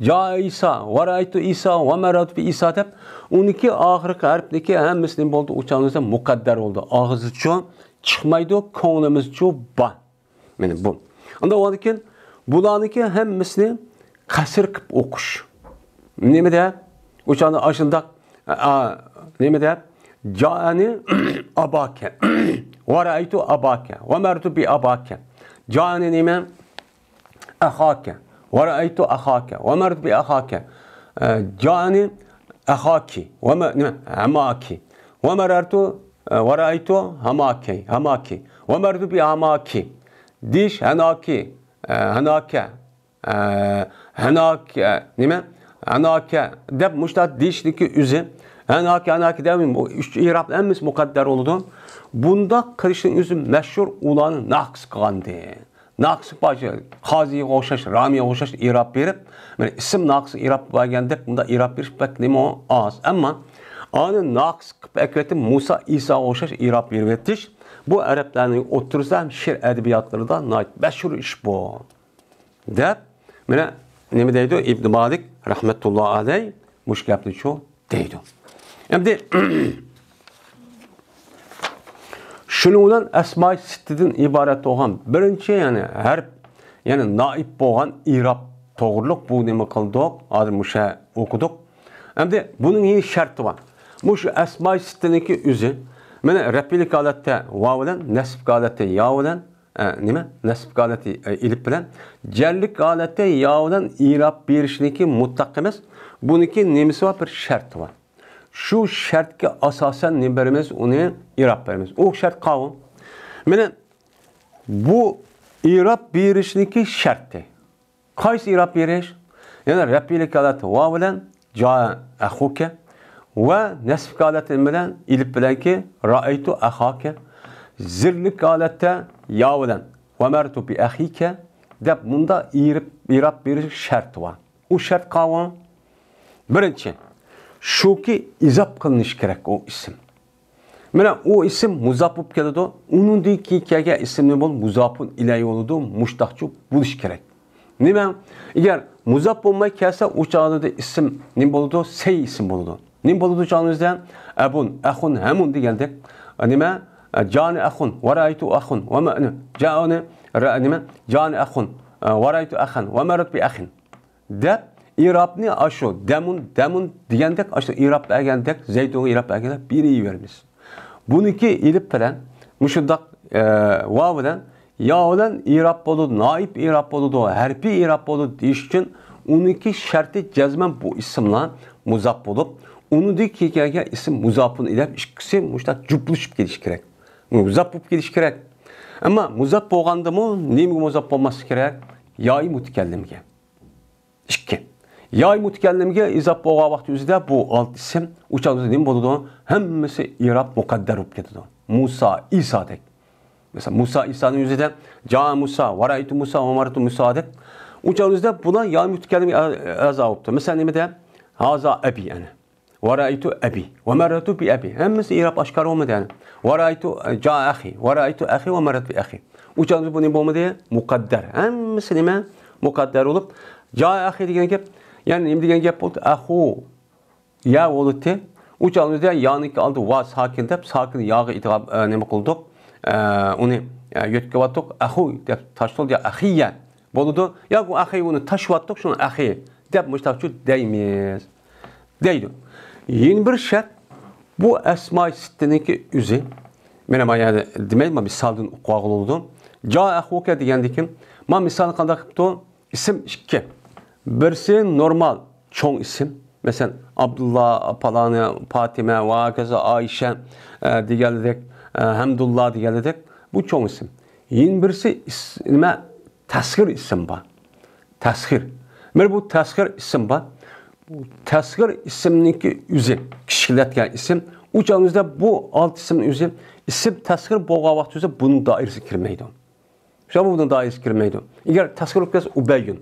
جا ئىسا، ۋە رائىتۇ ئىسا، ۋە مەررەتۇ بى ئىسا دەپ، ئۇنىڭكى ئاخىرقى ھەرپنىكى ھەممىسى نېمە بولدى؟ ئۇ چاغنىڭدا مۇقەددەر بولدى. ئاغزىچۇ چىقمايدۇ، كۆڭلىمىزچۇ بار. مانا بۇ. ئاندىن ئۇنىڭدىن كېيىن بۇلارنىڭكى ھەممىسىنى قەسر قىلىپ ئوقۇش. نېمە دەپ؟ ئۇ چاغدا ئاشۇنداق، ئا، نېمە دەپ؟ جائەنى ئاباكە. ۋە رائىتۇ ئاباكە. ۋە مەررەتۇ بى ئاباكە. جائەنى نېمە؟ ئەخاكە. ۋە رائىتۇ ئەخاكە. ۋە مەررەتۇ بى ئەخاكە. ئە، جائەنى ئەخاكى. ۋە مە-، نېمە؟ ھەماكى. ۋە مەررەتۇ، ئە، ۋە رائىتۇ ھەماكى. ھەماكى. ۋە مەررەتۇ بى ھەماكى. دېيىش ھەناكى. ئە، ھەناكە. ئە، ھەناكە، نېمە؟ ھەناكە دەپ مۇشۇنداق دېيىشنىڭكى ئۆزى. ھەناكە، ھەناكە دەپ بۇ ئۈچ ئىراب ھەممىسى مۇقەددەر بولىدۇ. بۇنداق قىلىشنىڭ ئۆزى مەشھۇر ئۇلارنى ناقىس قىلغانىدى. ناقىس باجى، قازىغا ئوخشاش، رامىغا ئوخشاش ئىراب بېرىپ، مانا ئىسىم ناقىس ئىراب بەرگەندەك بۇنداق ئىراب بېرىش بەك نېمە ئاز. ئەمما ئانى ناقىس قىلىپ ئەكىۋېتىپ، مۇسا، ئىساغا ئوخشاش ئىراب بېرىۋېتىش، بۇ ئەرەبلەرنىڭ ئوتتۇرىسىدا ھەم شېئىر ئەدەبىياتلىرىدا ناھايىتى مەشھۇر ئىش بۇ. دەپ، مانا نېمە دەيدۇ؟ ئىبن مالىك رەھمەتۇللا ئەلەي مۇشۇ گەپنى شۇ دەيدۇ. ئەمدى شۇنىڭ بىلەن ئەسمائى سىتتىدىن ئىبارەت بولغان بىرىنچى، يەنى ھەرپ، يەنى نائىب بولغان ئىراب توغرۇلۇق بۇ نېمە قىلدۇق؟ ھازىر مۇشۇ ئوقۇدۇق. ئەمدى بۇنىڭ شەرتى بار. مۇشۇ ئەسمائى سىتتىنىڭكى ئۆزى، مانا رەپئىلىك ھالەتتە ۋاۋ بىلەن، نەسبىك ھالەتتە يا بىلەن، ئە، نېمە؟ نەسب ھالەتتە، ئە، ئېلىپ بىلەن جەرلىك ھالەتتە يا بىلەن ئىراب بېرىشنىكى مۇتلەق ئەمەس. بۇنىڭكى نېمىسى بار؟ بىر شەرتى بار. شۇ شەرتكە ئاساسەن نېمە بېرىمىز؟ ئۇنى ئىراب بېرىمىز. ئۇ شەرت قاۋۇ. مانا بۇ ئىراب بېرىشنىكى شەرتى. قايسى ئىراب بېرىش؟ يەنى رەپئىلىك ھالەت ۋاۋ بىلەن جا ئەخۇكە ۋە نەسبىك ھالەت نېمە بىلەن؟ ئېلىپ بىلەنكى رائەيتۇ ئەخاكە. زىرلىك ھالەتتە يا بىلەن ۋە مەررەتۇ بى ئەخىكە دەپ مۇندا ئىرىب-، ئىراب بېرىش شەرتى بار. ئۇ شەرت قاۋۇ. بىرىنچى، شۇكى ئىزاپ قىلىنىشى كېرەك ئۇ ئىسىم. مانا ئۇ ئىسىم مۇزاپ بولۇپ كېلىدۇ. ئۇنىڭدىن كېيىن كەلگەن ئىسىم نېمە بولىدۇ؟ مۇزاپۇن ئىلەيھى بولىدۇ. مۇشۇنداقچۇ بولۇشى كېرەك. نېمە؟ ئەگەر مۇزاپ بولماي كەلسە، ئۇ چاغدا ئىسىم نېمە بولىدۇ؟ سەي ئىسىم بولىدۇ. نېمە بولىدۇ چاغىمىزدا؟ ئەبۇن، ئەخۇن، ھەمۇن دېگەندەك. نېمە؟ جانى ئەخۇن، ۋەرەئەيتۇ ئەخۇن، ۋە مە-، جانى، رە-، نېمە؟ جانى ئەخۇن، ۋەرەئەيتۇ ئەخەن، ۋە مەررەت بى ئەخىن. دەپ، ئىرابنى ئاشۇ دەمۇن، دەمۇن دېگەندەك، ئاشۇ ئىراب بەرگەندەك، زەيدۇنغا ئىراب بەرگەندەك بېرىۋېرىمىز. بۇنىڭكى ئېلىپ بىلەن، مۇشۇنداق، ئە، ۋاۋ بىلەن، يا بىلەن ئىراب بولىدۇ، نائىب ئىراب بولىدۇ، ھەرپىي ئىراب بولىدۇ دېيىش ئۈچۈن، ئۇنىڭكى شەرتى جەزمەن بۇ ئىسىملار مۇزاپ بولۇپ، ئۇنىڭدىن كېيىن كەلگەن ئىسىم مۇزاپۇن ئىلەيھى ئىككىسى مۇشۇنداق جۈپلىشىپ كېلىشى كېرەك. مۇزاپ بولۇپ كېلىشى كېرەك. ئەمما مۇزاپ بولغاندىمۇ نېمىگە مۇزاپ بولماسلىقى كېرەك؟ يائى مۇتەكەللىمگە. ئىككى. يائى مۇتەكەللىمگە ئىزاپ بولغان ۋاقتى ئۆزىدە بۇ ئالتە ئىسىم، ئۇ چاغدا نېمە بولىدۇ؟ ھەممىسى ئىراب مۇقەددەر بولۇپ كېتىدۇ. مۇسا، ئىسادەك. مەسىلەن، مۇسا، ئىسانىڭ ئۆزىدە جا مۇسا، ۋەرەئەيتۇ مۇسا، ۋەمەررەتۇ مۇسادەك. ئۇ چاغدا ئۆزىدە بۇلار يائى مۇتەكەللىمگە ئەزا بوپتۇ. مەسىلەن، نېمىدە؟ ھازا ئەبى، ئەنە. ۋەرەئەيتۇ ئەبى، ۋەمەررەتۇ بى ئەبى. ھەممىسى ئىراب ئاشكارا بولمىدى، يەنى. ۋەرەئەيتۇ، جا ئەخى، ۋەرەئەيتۇ ئەخى، ۋەمەررەت بى ئەخى. ئۇ چاغدا بۇ نېمە بولمىدى؟ مۇقەددەر. ھەممىسى نېمە؟ مۇقەددەر بولۇپ، جا ئەخى دېگەن گەپ، يەنى نېمە دېگەن گەپ بولدى؟ ئەخۇ. يا بولدى. ئۇ چاغدا يانىكى ئالدى ۋا ساكىن دەپ، ساكىن ياغا ئېتىغا، ئە، نېمە قىلدۇق؟ ئە، ئۇنى، ئە، يۆتكەۋاتتۇق. ئەخۇ دەپ تاشلىدى، يا ئەخىيە. بولىدۇ. ياكى ئۇ ئەخى، ئۇنى تاشلىۋاتتۇق، شۇڭا ئەخى دەپ مۇشتاقچۇ دەيمىز. دەيدۇ. يەنە بىر شەرت، بۇ ئەسمائى سىتتىنىڭكى ئۆزى. مانا ما يەردە دېمەيدۇ، مىسالدىن ئۇقۇۋالغىلى بولىدۇ. جا ئەخۇكە دېگەندىكىن، ما مىسالنى قانداق قىپتۇ؟ ئىسىم ئىككى. بىرسى نورمال، چوڭ ئىسىم. مەسىلەن، ئابدۇللا، پالانى، پاتىمە ۋە ھاكازا ئائىشە، ئە، دېگەنلىدەك، ئە، ھەمدۇللا دېگەنلىدەك، بۇ چوڭ ئىسىم. يەنە بىرسى ئىس-، نېمە؟ تەسغىر ئىسىم بار. تەسغىر. مانا بۇ تەسغىر ئىسىم بار. بۇ تەسغىر ئىسىمنىڭكى ئۆزى، كىچىكلەتكەن ئىسىم. ئۇ چاغىمىزدا بۇ ئالتە ئىسىمنىڭ ئۆزى، ئىسىم تەسغىر بولغان ۋاقىت ئۆزى بۇنىڭ دائىرىسىگە كىرمەيدۇ. شۇڭا بۇنىڭ دائىرىسىگە كىرمەيدۇ. ئەگەر تەسغىر بولۇپ كەتسە، ئۇبەييۇن.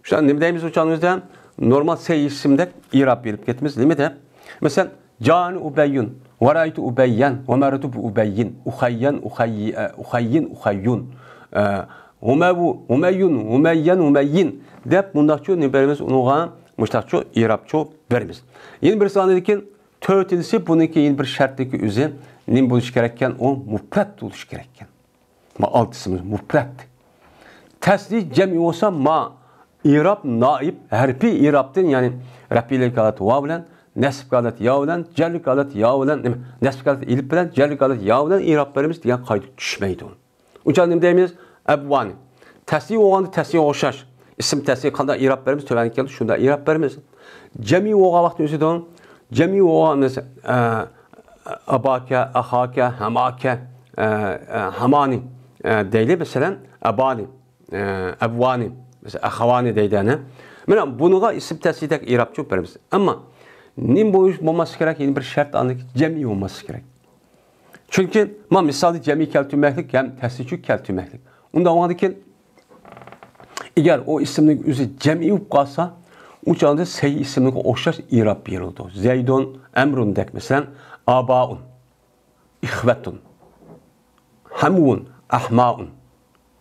شۇڭا نېمە دەيمىز ئۇ چاغىمىزدا؟ نورمال سەي ئىسىمدەك ئىراب بېرىپ كېتىمىز. نېمە دەپ؟ مەسىلەن، جانى ئۇبەييۇن، ۋەرەئەيتۇ ئۇبەييەن، ۋەمەررەتۇ بىئۇبەييىن، ئۇخەييەن، ئۇخەييى-، ئە، ئۇخەييىن، ئۇخەييۇن، ئە، ھۇمەۋۇ، ھۇمەييۇن، ھۇمەييەن، ھۇمەييىن دەپ مۇنداقچۇ نېمە بېرىمىز ئۇنىڭغا؟ مۇشتاقچۇ ئىرابچۇ بېرىمىز. يەنە بىرسى ئاندىن كېيىن تۆتىنچىسى، بۇنىڭكى يەنە بىر شەرتلىكى ئۆزى نېمە بولۇشى كېرەككەن؟ ئۇ مۇپرەت بولۇشى كېرەككەن. ما ئالتىسىمىز مۇپرەت. تەسنىي جەمئىي بولسا، ما ئىراب نائىب ھەرپىي ئىرابتىن، يەنى رەپئىيلىك ھالەت ۋاۋ بىلەن، نەسب ھالەت يا بىلەن، جەرلىك ھالەت يا بىلەن، نېمە، نەسب ھالەت ئېلىپ بىلەن، جەرلىك ھالەت يا بىلەن ئىراب بېرىمىز دېگەن قائىدە چۈشمەيدۇ. ئۇ چاغدا نېمە دەيمىز؟ ئەبۋانى. تەسنىي بولغاندا تەسنىيگە ئوخشاش. ئىسىم تەسنىي قانداق ئىراب بېرىمىز؟ تۆۋەندە كەلدى، شۇنداق ئىراب بېرىمىز. جەمئىي بولغان ۋاقىتتا ئۆزىدىن، جەمئىي بولغان مەسىلەن، ئە، ئاباكە، ئاخاكە، ھەماكە، ئە، ئە، ھامانى، ئە، دەيلى، مەسىلەن، ئەبانى، ئە، ئەبۋانى، مەسىلەن، ئەخەۋانى دەيدۇ، ئەنە. مانا بۇنىڭغا ئىسىم تەسنىيدەك ئىرابچۇ بېرىمىز. ئەمما نېمە بولۇش، بولماسلىقى كېرەك؟ يەنە بىر شەرت، ئاندىن كېيىن جەمئىي بولماسلىقى كېرەك. چۈنكى ما مىسالدا جەمئىي كەلتۈرمەكلىك ھەم تەسنىيچۇ كەلتۈرمەكلىك. ئۇنداق بولغاندىن كېيىن، ئەگەر ئۇ ئىسىمنىڭ ئۆزى جەمئىي بولۇپ قالسا، ئۇ چاغدا سەي ئىسىملىرىگە ئوخشاش ئىراب بېرىلىدۇ. زەيدۇن، ئەمرۇندەك، مەسىلەن، ئابائۇن، ئىخۋەتۇن، ھەمۋۇن، ئەھمائۇن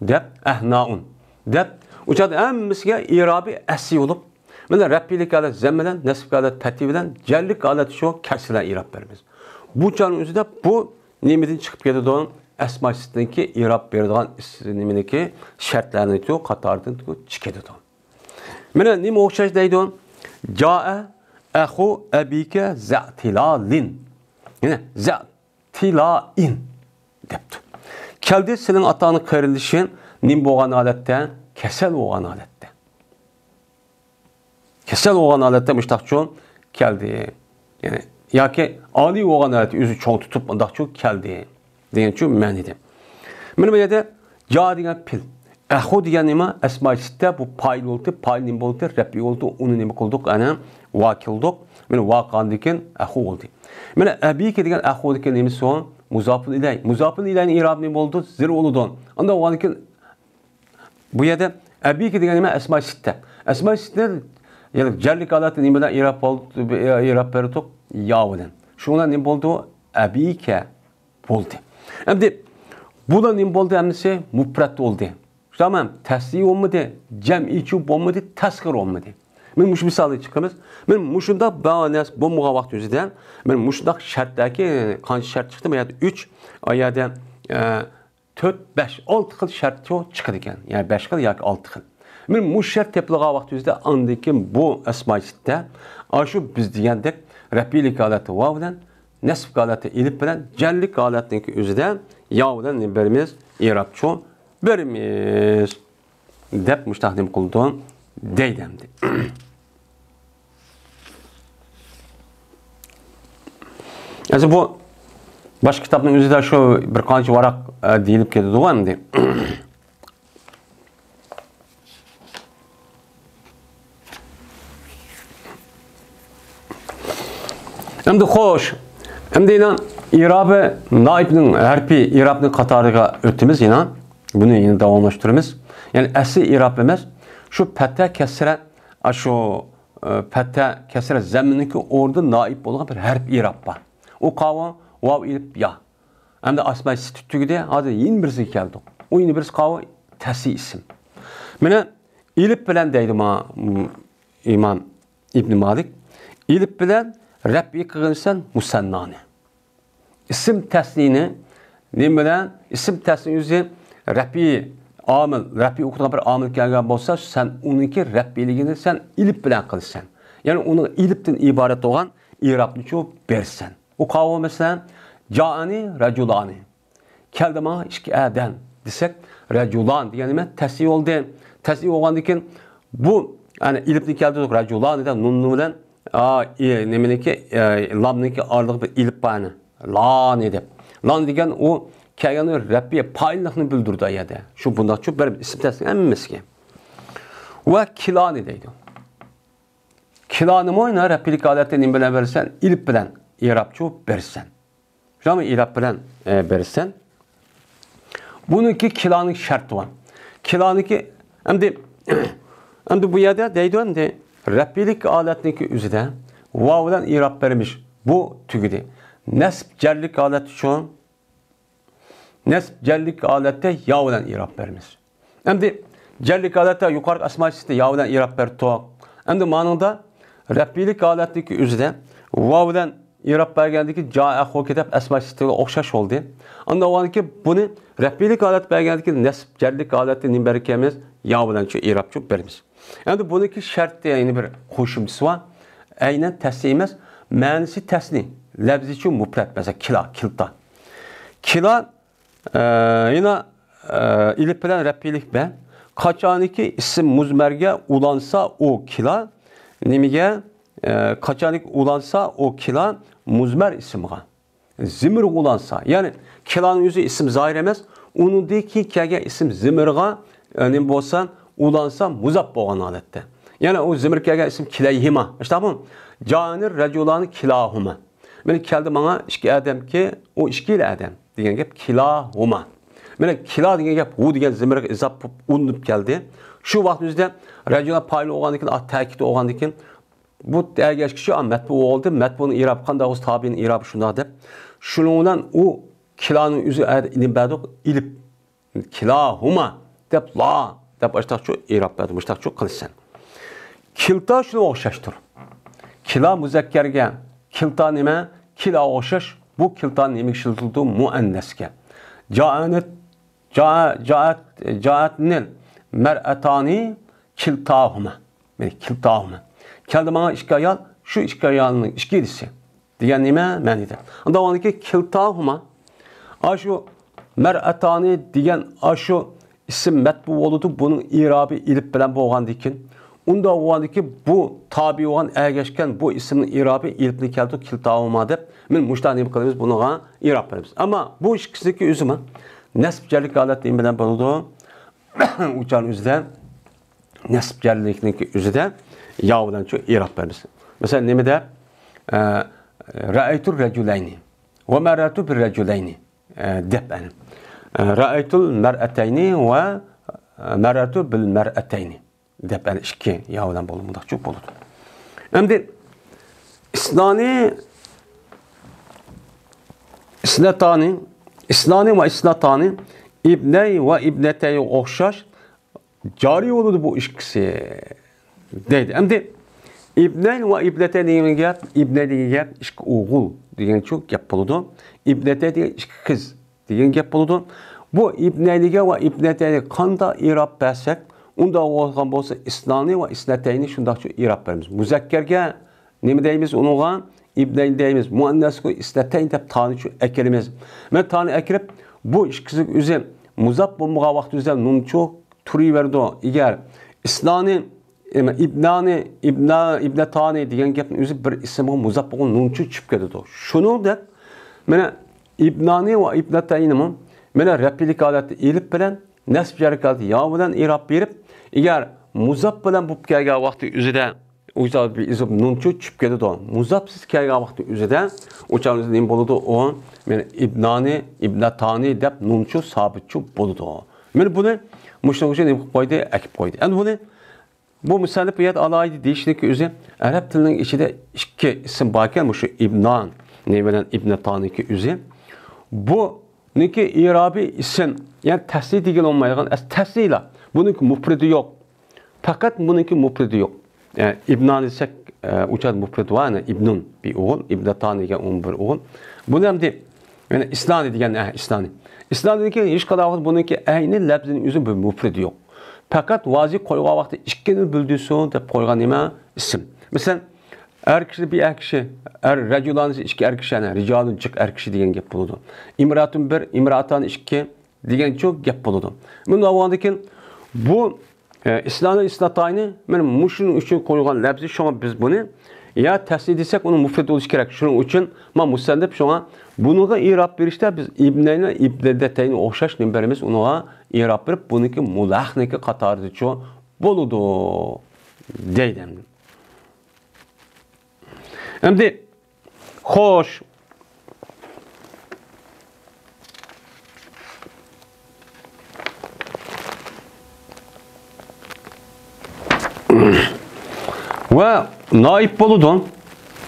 دەپ، ئەھنائۇن دەپ، ئۇ چاغدا ھەممىسىگە ئىرابى ئەسلىي بولۇپ، مانا رەپئىيلىك ھالەت زەم بىلەن، نەسب ھالەت پەتھى بىلەن، جەرلىك ھالەت شۇ كەسرە بىلەن ئىراب بېرىمىز. بۇ چاغنىڭ ئۆزىدە بۇ نېمىدىن چىقىپ كېتىدۇ؟ ئەسما سىتتىنكى ئىراب بېرىدىغان ئىس-، نېمىنىكى شەرتلەرنىڭكى قاتارىدىن چىقىدۇ. مانا نېمە ئوخشاش دەيدۇ؟ جائە ئەخۇ ئەبىكە زەتىلالىن. يەنە زەتىلائىن دەپتۇ. كەلدى سېنىڭ ئاتاڭنىڭ قېرىندىشى نېمە بولغان ھالەتتە؟ كېسەل بولغان ھالەتتە. كېسەل بولغان ھالەتتە مۇشتاقچۇ كەلدى. يەنى ياكى ئالىي بولغان ھالەتتە ئۆزى چوڭ تۇتۇپ مۇنداقچۇ كەلدى دېگەنچۇ مەنىدە. مانا بۇ يەردە جا دېگەن پېئىل. ئەخۇ دېگەن نېمە؟ ئەسمائى سىتتە بۇ پائىل بولدى. پائىل نېمە بولدى؟ رەپئىي بولدى. ئۇنى نېمە قىلدۇق؟ ئەنە ۋاكىلدۇق. مانا ۋاقىئاندىن كېيىن ئەخۇ بولدى. مانا ئەبىكە دېگەن ئەخۇ دېگەن نېمىسى ئۇ؟ مۇزاپۇن ئىلەي. مۇزاپۇن ئىلەينىڭ ئىرابى نېمە بولىدۇ؟ زىر بولىدۇ. ئانداق بولغاندىن كېيىن بۇ يەردە ئەبىكە دېگەن نېمە؟ ئەسمائى سىتتە. ئەسمائى سىتتە، يەنى جەرلىك ھالەتتە نېمە بىلەن ئىراب بولدى؟ ئىراب بېرىدۇق يا بىلەن. شۇ بىلەن نېمە بولدى؟ ئەبىكە بولدى. ئەمدى بۇلار نېمە بولدى؟ ھەممىسى مۇپرەت بولدى. شۇنداقمۇ؟ تەسنىيە بولمىدى، جەمئىيچۇ بولمىدى، تەسغىر بولمىدى. مانا مۇشۇ مىسالنى چىقىمىز. مانا مۇشۇنداق بىر نەرسە بولمىغان ۋاقىت يۈزىدە، مانا مۇشۇنداق شەرتلەركى، قانچە شەرت چىقتى؟ بۇ يەردە ئۈچ، ئۇ يەردە، ئە، تۆت، بەش، ئالتە خىل شەرت چىقىدىكەن. يەنى بەش خىل ياكى ئالتە خىل. مانا مۇشۇ شەرت تېپىلغان ۋاقىت يۈزىدە ئاندىن كېيىن بۇ ئەسمائى سىتتە، ئاشۇ بىز دېگەندەك رەپئىيلىك ھالەتتە ۋاۋ بىلەن، نەسب ھالەتتە ئېلىپ بىلەن، جەرلىك ھالەتنىڭكى ئۆزىدە ياۋ بىلەن نېمە بېرىمىز؟ ئېرابچۇ بېرىمىز. دەپ مۇشۇنداق نېمە قىلىدۇ؟ دەيدۇ ئەمدى. ئەمدى بۇ باشقا كىتابنىڭ ئۆزىدە شۇ بىر قانچە ۋاراق، ئە، دېيىلىپ كېتىدىغۇ ئەمدى. ئەمدى خوش. ئەمدى يەنە ئىرابى نائىبنىڭ ھەرپى ئىرابنىڭ قاتارىغا ئۆتىمىز يەنە. بۇنى يەنە داۋاملاشتۇرىمىز. يەنى ئەسلى ئىراب ئەمەس، شۇ پەتە، كەسرە، ئاشۇ، ئە، پەتە، كەسرە، زەممىنىڭكى ئورنىدا نائىب بولغان بىر ھەرپ ئىراب بار. ئۇ قاۋۇ، ۋاۋ ئېلىپ يا. ئەمدى ئەسمائى سىتتە تۈگىدى، ھازىر يەنە بىرسىگە كەلدۇق. ئۇ يەنە بىرسى قاۋۇ، تەسنىيە ئىسىم. مانا ئېلىپ بىلەن دەيدۇ ما-، ئىمام ئىبنى مالىك. ئېلىپ بىلەن رەپئى قىلغىنىسەن مۇسەننانى. ئىسىم تەسنىيىنى نېمە بىلەن؟ ئىسىم تەسنىيە ئۆزى رەپئى ئامىل، رەپئى ئوقۇتىدىغان بىر ئامىل كەلگەن بولسا، سەن ئۇنىڭكى رەپئىيلىكىنى سەن ئېلىپ بىلەن قىلىسەن. يەنى ئۇنىڭ ئېلىپتىن ئىبارەت بولغان ئىرابنىچۇ بېرىسەن. ئۇ قاۋۇ مەسىلەن، جائەنى رەجۇلانى. كەلدى ماڭا ئىككى ئادەم دېسەك، رەجۇلان دېگەن نېمە؟ تەسنىيە بولدى. تەسنىيە بولغاندىن كېيىن بۇ، يەنى ئېلىپنى كەلتۈردۇق، رەجۇلانى دەپ نۇن بىلەن، ئا، ئى، نېمىنىڭكى، ئە، لامنىڭكى ئارىلىقى بىر ئېلىپ بار، يەنى لانى دەپ. لان دېگەن ئۇ كەلگەن رەپئىي پائىللىقنى بىلدۈرىدۇ ئۇ يەردە. شۇ بۇنداقچۇ بىر ئىسىم تەسنىيە ھەممىسىگە. ۋە كىلانى دەيدۇ. كىلانىمۇ يەنە رەپئىيلىك ھالەتتە نېمە بىلەن بېرىسەن؟ ئېلىپ بىلەن ئىرابچۇ بېرىسەن. شۇنداقمۇ؟ ئېلىپ بىلەن، ئە، بېرىسەن. بۇنىڭكى كىلانىڭ شەرتى بار. كىلانىڭكى، ئەمدى، ئەمدى بۇ يەردە دەيدۇ، ئەمدى رەپئىيلىك ھالەتنىڭكى ئۆزىدە ۋاۋ بىلەن ئىراب بېرىمىش. بۇ تۈگىدى. نەسب جەرلىك ھالەت ئۈچۈن نەسب جەرلىك ھالەتتە ياۋ بىلەن ئىراب بېرىمىز. ئەمدى جەرلىك ھالەتتە يۇقىرىقى ئەسمائى سىتتە ياۋ بىلەن ئىراب بېرىپتۇق. ئەمدى مانىڭدا رەپئىيلىك ھالەتتىكى ئۆزىدە ۋاۋ بىلەن ئىراب بەرگەندىكى جائە ئەخۇكە دەپ ئەسمائى سىتتىگە ئوخشاش بولدى. ئاندىن ئاۋۋالكى بۇنى رەپئىيلىك ھالەت بەرگەندىكى نەسب جەرلىك ھالەتتە نېمە بەركەنمىز؟ ياۋ بىلەنچۇ ئىرابچۇ بېرىمىز. ئەمدى بۇنىڭكى شەرتى يەنە بىر قوشۇمچىسى بار. ئەينەن تەسنىيە ئەمەس، مەنىسى تەسنىيە، لەپزىچۇ مۇپرەت، مەسىلەن، كىلا، كىلتا. كىلا، ئە، يەنە، ئە، ئېلىپ بىلەن رەپئىيلىك بەن. قاچانكى ئىسىم مۇزمەرگە ئۇلانسا ئۇ كىلا، نېمىگە؟ ئە، قاچانكى ئۇلانسا ئۇ كىلا مۇزمەر ئىسىمغا. زىمىرغا ئۇلانسا، يەنى كىلانىڭ ئۆزى ئىسىم زاھىر ئەمەس، ئۇنىڭدىن كېيىن كەلگەن ئىسىم زىمىرغا، ئە، نېمە بولسا، ئۇلانسا مۇزاپ بولغان ھالەتتە. يەنى ئۇ زىمىر كەلگەن ئىسىم كىلەيھىما. ئىشتاپۇ، جائەنىر رەجۇلانى كىلاھۇما. مانا كەلدى ماڭا ئىككى ئادەمكى، ئۇ ئىككىلا ئادەم دېگەن گەپ كىلاھۇما. مانا كىلا دېگەن گەپ ھۇ دېگەن زىمىرغا ئىزاپ بولۇپ ئۇلىنىپ كەلدى. شۇ ۋاقىت ئۆزىدە رەجۇلان پائىل بولغاندىن كېيىن، تەكىت بولغاندىن كېيىن، بۇ ئەگەشكۈچى، ئا، مەتبۇ بولدى. مەتبۇنىڭ ئىرابى قانداق بولسا، تابىئىنىڭ ئىرابى شۇنداق دەپ. شۇنىڭ بىلەن ئۇ كىلانىڭ ئۆزى ئە-، نېمە بەردۇق؟ ئېلىپ. كىلاھۇما دەپ لا دەپ ئاشتاقچۇ ئىراب بەردى. مۇشتاقچۇ قىلىشسەن. كىلتا شۇنىڭغا ئوخشاشتۇر. كىلا مۇزەككەرگە، كىلتا نېمە؟ كىلاغا ئوخشاش. بۇ كىلتا نېمىگە ئىشلىتىلىدۇ؟ مۇئەننەسكە. جائەنەت، جائە-، جائەت، جائەتنىل مەرئەتانى كىلتاھۇما. مانا، كىلتاھۇما. كەلدى ماڭا ئىككى ئايال، شۇ ئىككى ئايالنىڭ ئىككىلىسى دېگەن نېمە مەنىدە؟ ئاندىن ئاندىكى كىلتاھۇما، ئاشۇ مەرئەتانى دېگەن ئاشۇ ئىسىم مەتبۇ بولىدۇ، بۇنىڭ ئىرابى ئېلىپ بىلەن بولغاندىكىن. ئۇنداق بولغاندىكى بۇ تابىئى بولغان ئەگەشكەن بۇ ئىسىمنىڭ ئىرابى ئېلىپنى كەلتۇرۇپ كىلتاھۇما دەپ، مانا مۇشۇنداق نېمە قىلىمىز؟ بۇنىڭغا ئىراب بېرىمىز. ئەمما بۇ ئىككىسىنىڭكى ئۆزىمۇ نەسب جەرلىك ھالەتتە نېمە بىلەن بولىدۇ؟ ئۇچان ئۆزىدە نەسب جەرلىكنىڭكى ئۆزىدە ياۋ بىلەن شۇ ئىراب بېرىمىز. مەسىلەن، نېمە دەپ؟ ئە، رەئەيتۇر رەجۇلەينى ۋە مەررەتۇ بىر رەجۇلەينى، ئە، دەپ، ئەنە. ئە، رەئەيتۇل مەرئەتەينى ۋە، ئە، مەررەتۇ بىل مەرئەتەينى دەپ، ئەنە، ئىككى ياۋ بىلەن بولىدۇ، مۇنداقچۇ بولىدۇ. ئەمدى ئىسنانى ئىسناتانى، ئىسنانى ۋە ئىسناتانى، ئىبنەي ۋە ئىبنەتەيگە ئوخشاش جارى بولىدۇ بۇ ئىككىسى دەيدۇ. ئەمدى ئىبنەي ۋە ئىبنەتەي دېگەن گەپ، ئىبنەي دېگەن گەپ ئىككى ئوغۇل دېگەنچۇ گەپ بولىدۇ. ئىبنەتەي دېگەن ئىككى قىز دېگەن گەپ بولىدۇ. بۇ ئىبنەينىگە ۋە ئىبنەتەينىگە قانداق ئىراب بەرسەك، ئۇنداق بولغان بولسا ئىسنانى ۋە ئىسنەتەينى شۇنداقچۇ ئىراب بېرىمىز. مۇزەككەرگە نېمە دەيمىز ئۇنىڭغا؟ ئىبنەينى دەيمىز. مۇئەننەسكە ئىسنەتەينى دەپ تانىچۇ ئەكىرىمىز. مەن تانى ئەكىرىپ، بۇ ئىككىسى ئۆزى مۇزاپ بولمىغان ۋاقتى ئۆزى نۇنچۇ تۇرۇۋېرىدۇ. ئەگەر ئىسنانى، ئىبنانى، ئىبنا، ئىبنەتانى دېگەن گەپنىڭ ئۆزى بىر ئىسىمغا مۇزاپ بولغان نۇنچۇ چۈشۈپ كېتىدۇ. شۇنىڭدەك مانا ئىبنانى ۋە ئىبنەتەينىمۇ مانا رەپئىيلىك ھالەتتە ئېلىپ بىلەن نەسب جەرگە ھالەتتە يا بىلەن ئىراب بېرىپ، ئەگەر مۇزاپ بىلەن بولۇپ كەلگەن ۋاقتى ئۆزىدە ئۇ نۇنچۇ چۈشۈپ كېتىدۇ. مۇزاپسىز كەلگەن ۋاقتى ئۆزىدە ئۇ چاغ ئۆزى نېمە بولىدۇ؟ ئۇ مانا ئىبنانى، ئىبنەتانى دەپ نۇنچۇ سابىتچۇ بولىدۇ. مانا بۇنى مۇشۇنىڭ ئۈچۈن نېمە قىلىپ قويدى؟ ئەكىپ قويدى. ئەمدى بۇنى بۇ مۇسەننىپ بۇ يەردە ئالاھىدە دېيىشنىڭكى ئۆزى ئەرەب تىلىنىڭ ئىچىدە ئىككى ئىسىم باركەن، مۇشۇ ئىبنان نېمە بىلەن ئىبنەتانىكى ئۆزى. بۇنىڭكى ئىرابى ئىسىم، يەنى تەسنىيە دېگىلى بولمايدىغان، ئەس-، تەسنىيە. بۇنىڭكى مۇپرىدى يوق. پەقەت بۇنىڭكى مۇپرىدى يوق. ئە، ئىبنان دېسەك، ئە، ئۇچار مۇپرىد بار، يەنى ئىبنۇن بىر ئوغۇل، ئىبنەتانىگە ئۇنىڭ بىر ئوغۇل. بۇنى ئەمدى يەنە ئىسنانى دېگەن، ئە، ئىسنانى. ئىسنانىدىكى ھېچقانداق ۋاقىت بۇنىڭكى ئەينى لەپزىنىڭ ئۆزى بىر مۇپرىدى يوق. پەقەت ۋازى قويغان ۋاقتى ئىككىنى بىلدۈرسۇن دەپ قويغان نېمە؟ ئىسىم. مەسىلەن، ئەر كىشى، بىر ئەر كىشى، ئەر، رەجۇلانى دېسە ئىككى ئەر كىشى، يەنى رىجالۇن جىق ئەر كىشى دېگەن گەپ بولىدۇ. ئىمراتۇن بىر، ئىمراتان ئىككى دېگەنچۇ گەپ بولىدۇ. مۇنداق بولغاندىكىن بۇ ئە، ئىسنانى ئىسناتاينى مانا مۇشۇنىڭ ئۈچۈن قويغان لەپزى، شۇڭا بىز بۇنى يا تەسنىيە دېسەك، ئۇنىڭ مۇپرىد بولۇشى كېرەك. شۇنىڭ ئۈچۈن مانا مۇسەننىپ شۇڭا بۇنىڭغا ئىراب بېرىشتە بىز ئىبنەينى، ئىبنەتەينى ئوخشاش نېمە بېرىمىز، ئۇنىڭغا ئىراب بېرىپ، بۇنىڭكى مۇلھەقنىڭكى قاتارىدىچۇ بولىدۇ دەيدۇ. ئەمدى خوش. ۋە نائىب بولىدۇ.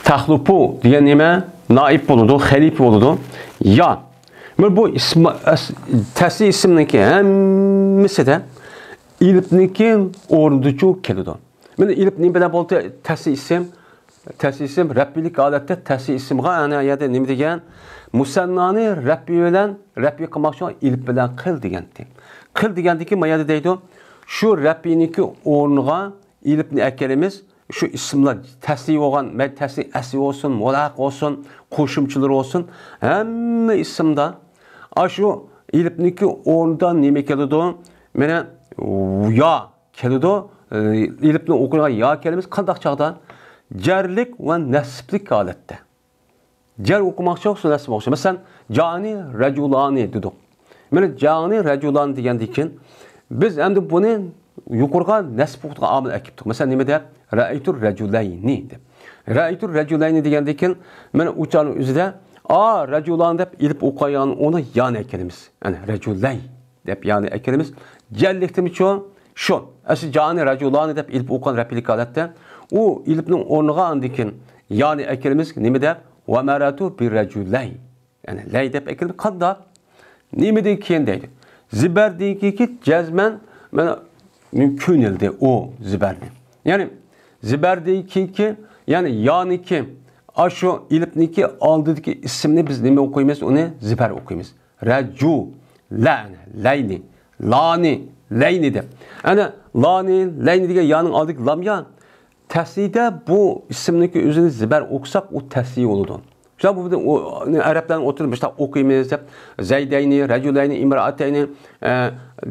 تەخلۇپۇ دېگەن نېمە؟ نائىب بولىدۇ، خەلىپە بولىدۇ. يا. مانا بۇ ئىسم، ئەس-، تەسنىيە ئىسىمنىڭكى ھەممىسىدە ئېلىپنىڭكى ئورنىدىچۇ كېلىدۇ. مانا ئېلىپ نېمە بىلەن بولدى؟ تەسنىيە ئىسىم. تەسنىيە ئىسىم رەپئىيلىك ھالەتتە تەسنىيە ئىسىمغا، ئەنە يەردە نېمە دېگەن؟ مۇسەننانى رەپئىي بىلەن، رەپئىي قىلماقچى ئېلىپ بىلەن قىل دېگەنتى. قىل دېگەندىكى ما يەردە دەيدۇ، شۇ رەپئىينىڭكى ئورنىغا ئېلىپنى ئەكىرىمىز. شۇ ئىسىملار تەسنىيە بولغان، مەي تەسنىيە ئەسلى بولسۇن، مۇلھەق بولسۇن، قوشۇمچىلىرى بولسۇن، ھەممە ئىسىمدا ئاشۇ ئېلىپنىڭكى ئورنىدا نېمە كېلىدۇ؟ مانا يا كېلىدۇ. ئېلىپنى ئوقۇيدىغان يا كەلىمىسى قانداق چاغدا؟ جەرلىك ۋە نەسىبلىك ھالەتتە. جەر ئوقۇماقچى بولسا نەسىب ئوقۇشى. مەسىلەن، جانى رەجۇلانى دېدۇق. مانا جانى رەجۇلانى دېگەندىن كېيىن بىز ئەمدى بۇنى يۇقىرىغا نەسىب ئوقۇتقان ئامىل ئەكىپتۇق. مەسىلەن، نېمە دەپ؟ رەئەيتۇ رەجۇلەينى دەپ. رەئەيتۇ رەجۇلەينى دېگەندىن كېيىن مانا ئۇ چاغنىڭ ئۆزىدە ئا رەجۇلانى دەپ ئېلىپ ئوقۇيدىغان ئورنىغا يانى ئەكىرىمىز. يەنى رەجۇلەي دەپ يانى ئەكىرىمىز. جەرلىكتىمۇچۇ؟ شۇ. ئەسلى جانى رەجۇلانى دەپ ئېلىپ ئوقۇغان رەپئىيلىك ھالەتتە. ئۇ ئېلىپنىڭ ئورنىغا ئاندىن كېيىن يانى ئەكىرىمىز. نېمە دەپ؟ ۋە مەرەتۇ بىر رەجۇلەي. يەنى لەي دەپ ئەكىرىمىز. قانداق؟ نېمىدىن كېيىن دەيدۇ. زىبەردىن كېيىنكى جەزمەن مانا كۆنۈلدى ئۇ زىبەرنى. يەنى زىبەردىن كېيىنكى، يەنى يانىكى، ئاشۇ ئېلىپنىڭكى ئالدىدىكى ئىسىمنى بىز نېمە ئوقۇيمىز؟ ئۇنى زىبەر ئوقۇيمىز. رەجۇ، لەنى، لەينى، لانى، لەينى دەپ. ئەنە لانى، لەينى دېگەن يانىڭ ئالدىدىكى لام يا. تەسنىيىدە بۇ ئىسىمنىڭكى ئۆزىنى زىبەر ئوقۇساق، ئۇ تەسنىيە بولىدۇ. شۇنداق بۇ، ئەرەبلەرنىڭ ئوتتۇرىدا مۇشۇنداق ئوقۇيمىز دەپ، زەيدەينى، رەجۇلەينى، ئىمرائەتەينى، ئە،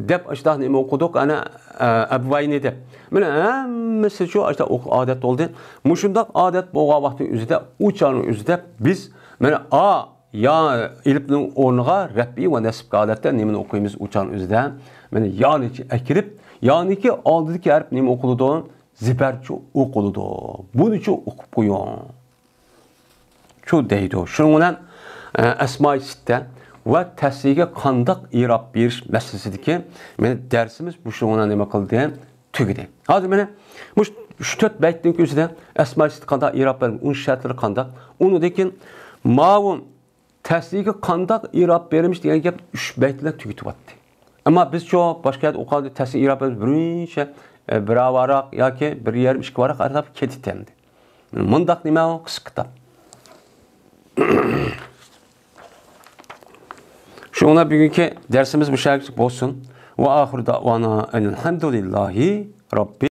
دەپ ئاشۇنداق نېمە ئوقۇدۇق، ئەنە، ئە، ئەبۋەينى دەپ. مانا ھەممىسىچۇ ئاشۇنداق ئوقۇپ ئادەت بولدى. مۇشۇنداق ئادەت بولغان ۋاقىتنىڭ ئۆزىدە، ئۇ چاغنىڭ ئۆزىدە بىز مانا ئا، يا، ئېلىپنىڭ ئورنىغا رەپئىي ۋە نەسب ھالەتتە نېمىنى ئوقۇيمىز ئۇ چاغنىڭ ئۆزىدە؟ مانا يانى ئەكىرىپ، يانىكى ئالدىدىكى ھەرپ نېمە ئوقۇلىدۇ؟ زىبەرچۇ ئوقۇلىدۇ. بۇنىچۇ ئوقۇپ قويۇڭ. شۇ دەيدۇ. شۇنىڭ بىلەن، ئە، ئەسمائى سىتتە ۋە تەسنىيەگە قانداق ئىراب بېرىش مەسىلىسىدىكى مېنىڭ دەرسىمىز مۇشۇنىڭ بىلەن نېمە قىلدى؟ تۈگىدى. ھازىر مانا مۇشۇ ئۈچ تۆت بەيتنىڭ ئۆزىدە ئەسمائى سىتتە قانداق ئىراب بېرىلىدۇ، ئۇنىڭ شەرتلىرى قانداق؟ ئۇنىڭدىن كېيىن ماۋۇ تەسلىيگە قانداق ئىراب بېرىمىش دېگەن گەپ ئۈچ بەيت بىلەن تۈگىتىۋاتتى. ئەمما بىزچۇ باشقا يەردە ئوقۇغاندا تەسلىي ئىراب بىرىنچە، ئە، بىر ۋاراق ياكى بىر يېرىم، ئىككى ۋاراق ئەتراپى كېتىتەمدى. مۇنداق نېمە ئۇ قىسقا كىتاب. شۇڭا بۈگۈنكى دەرسىمىز مۇشۇ يەرگىچە بولسۇن. ۋە ئاخىر دەۋانا ئەنىل ھەمدۇلىللاھى رەببى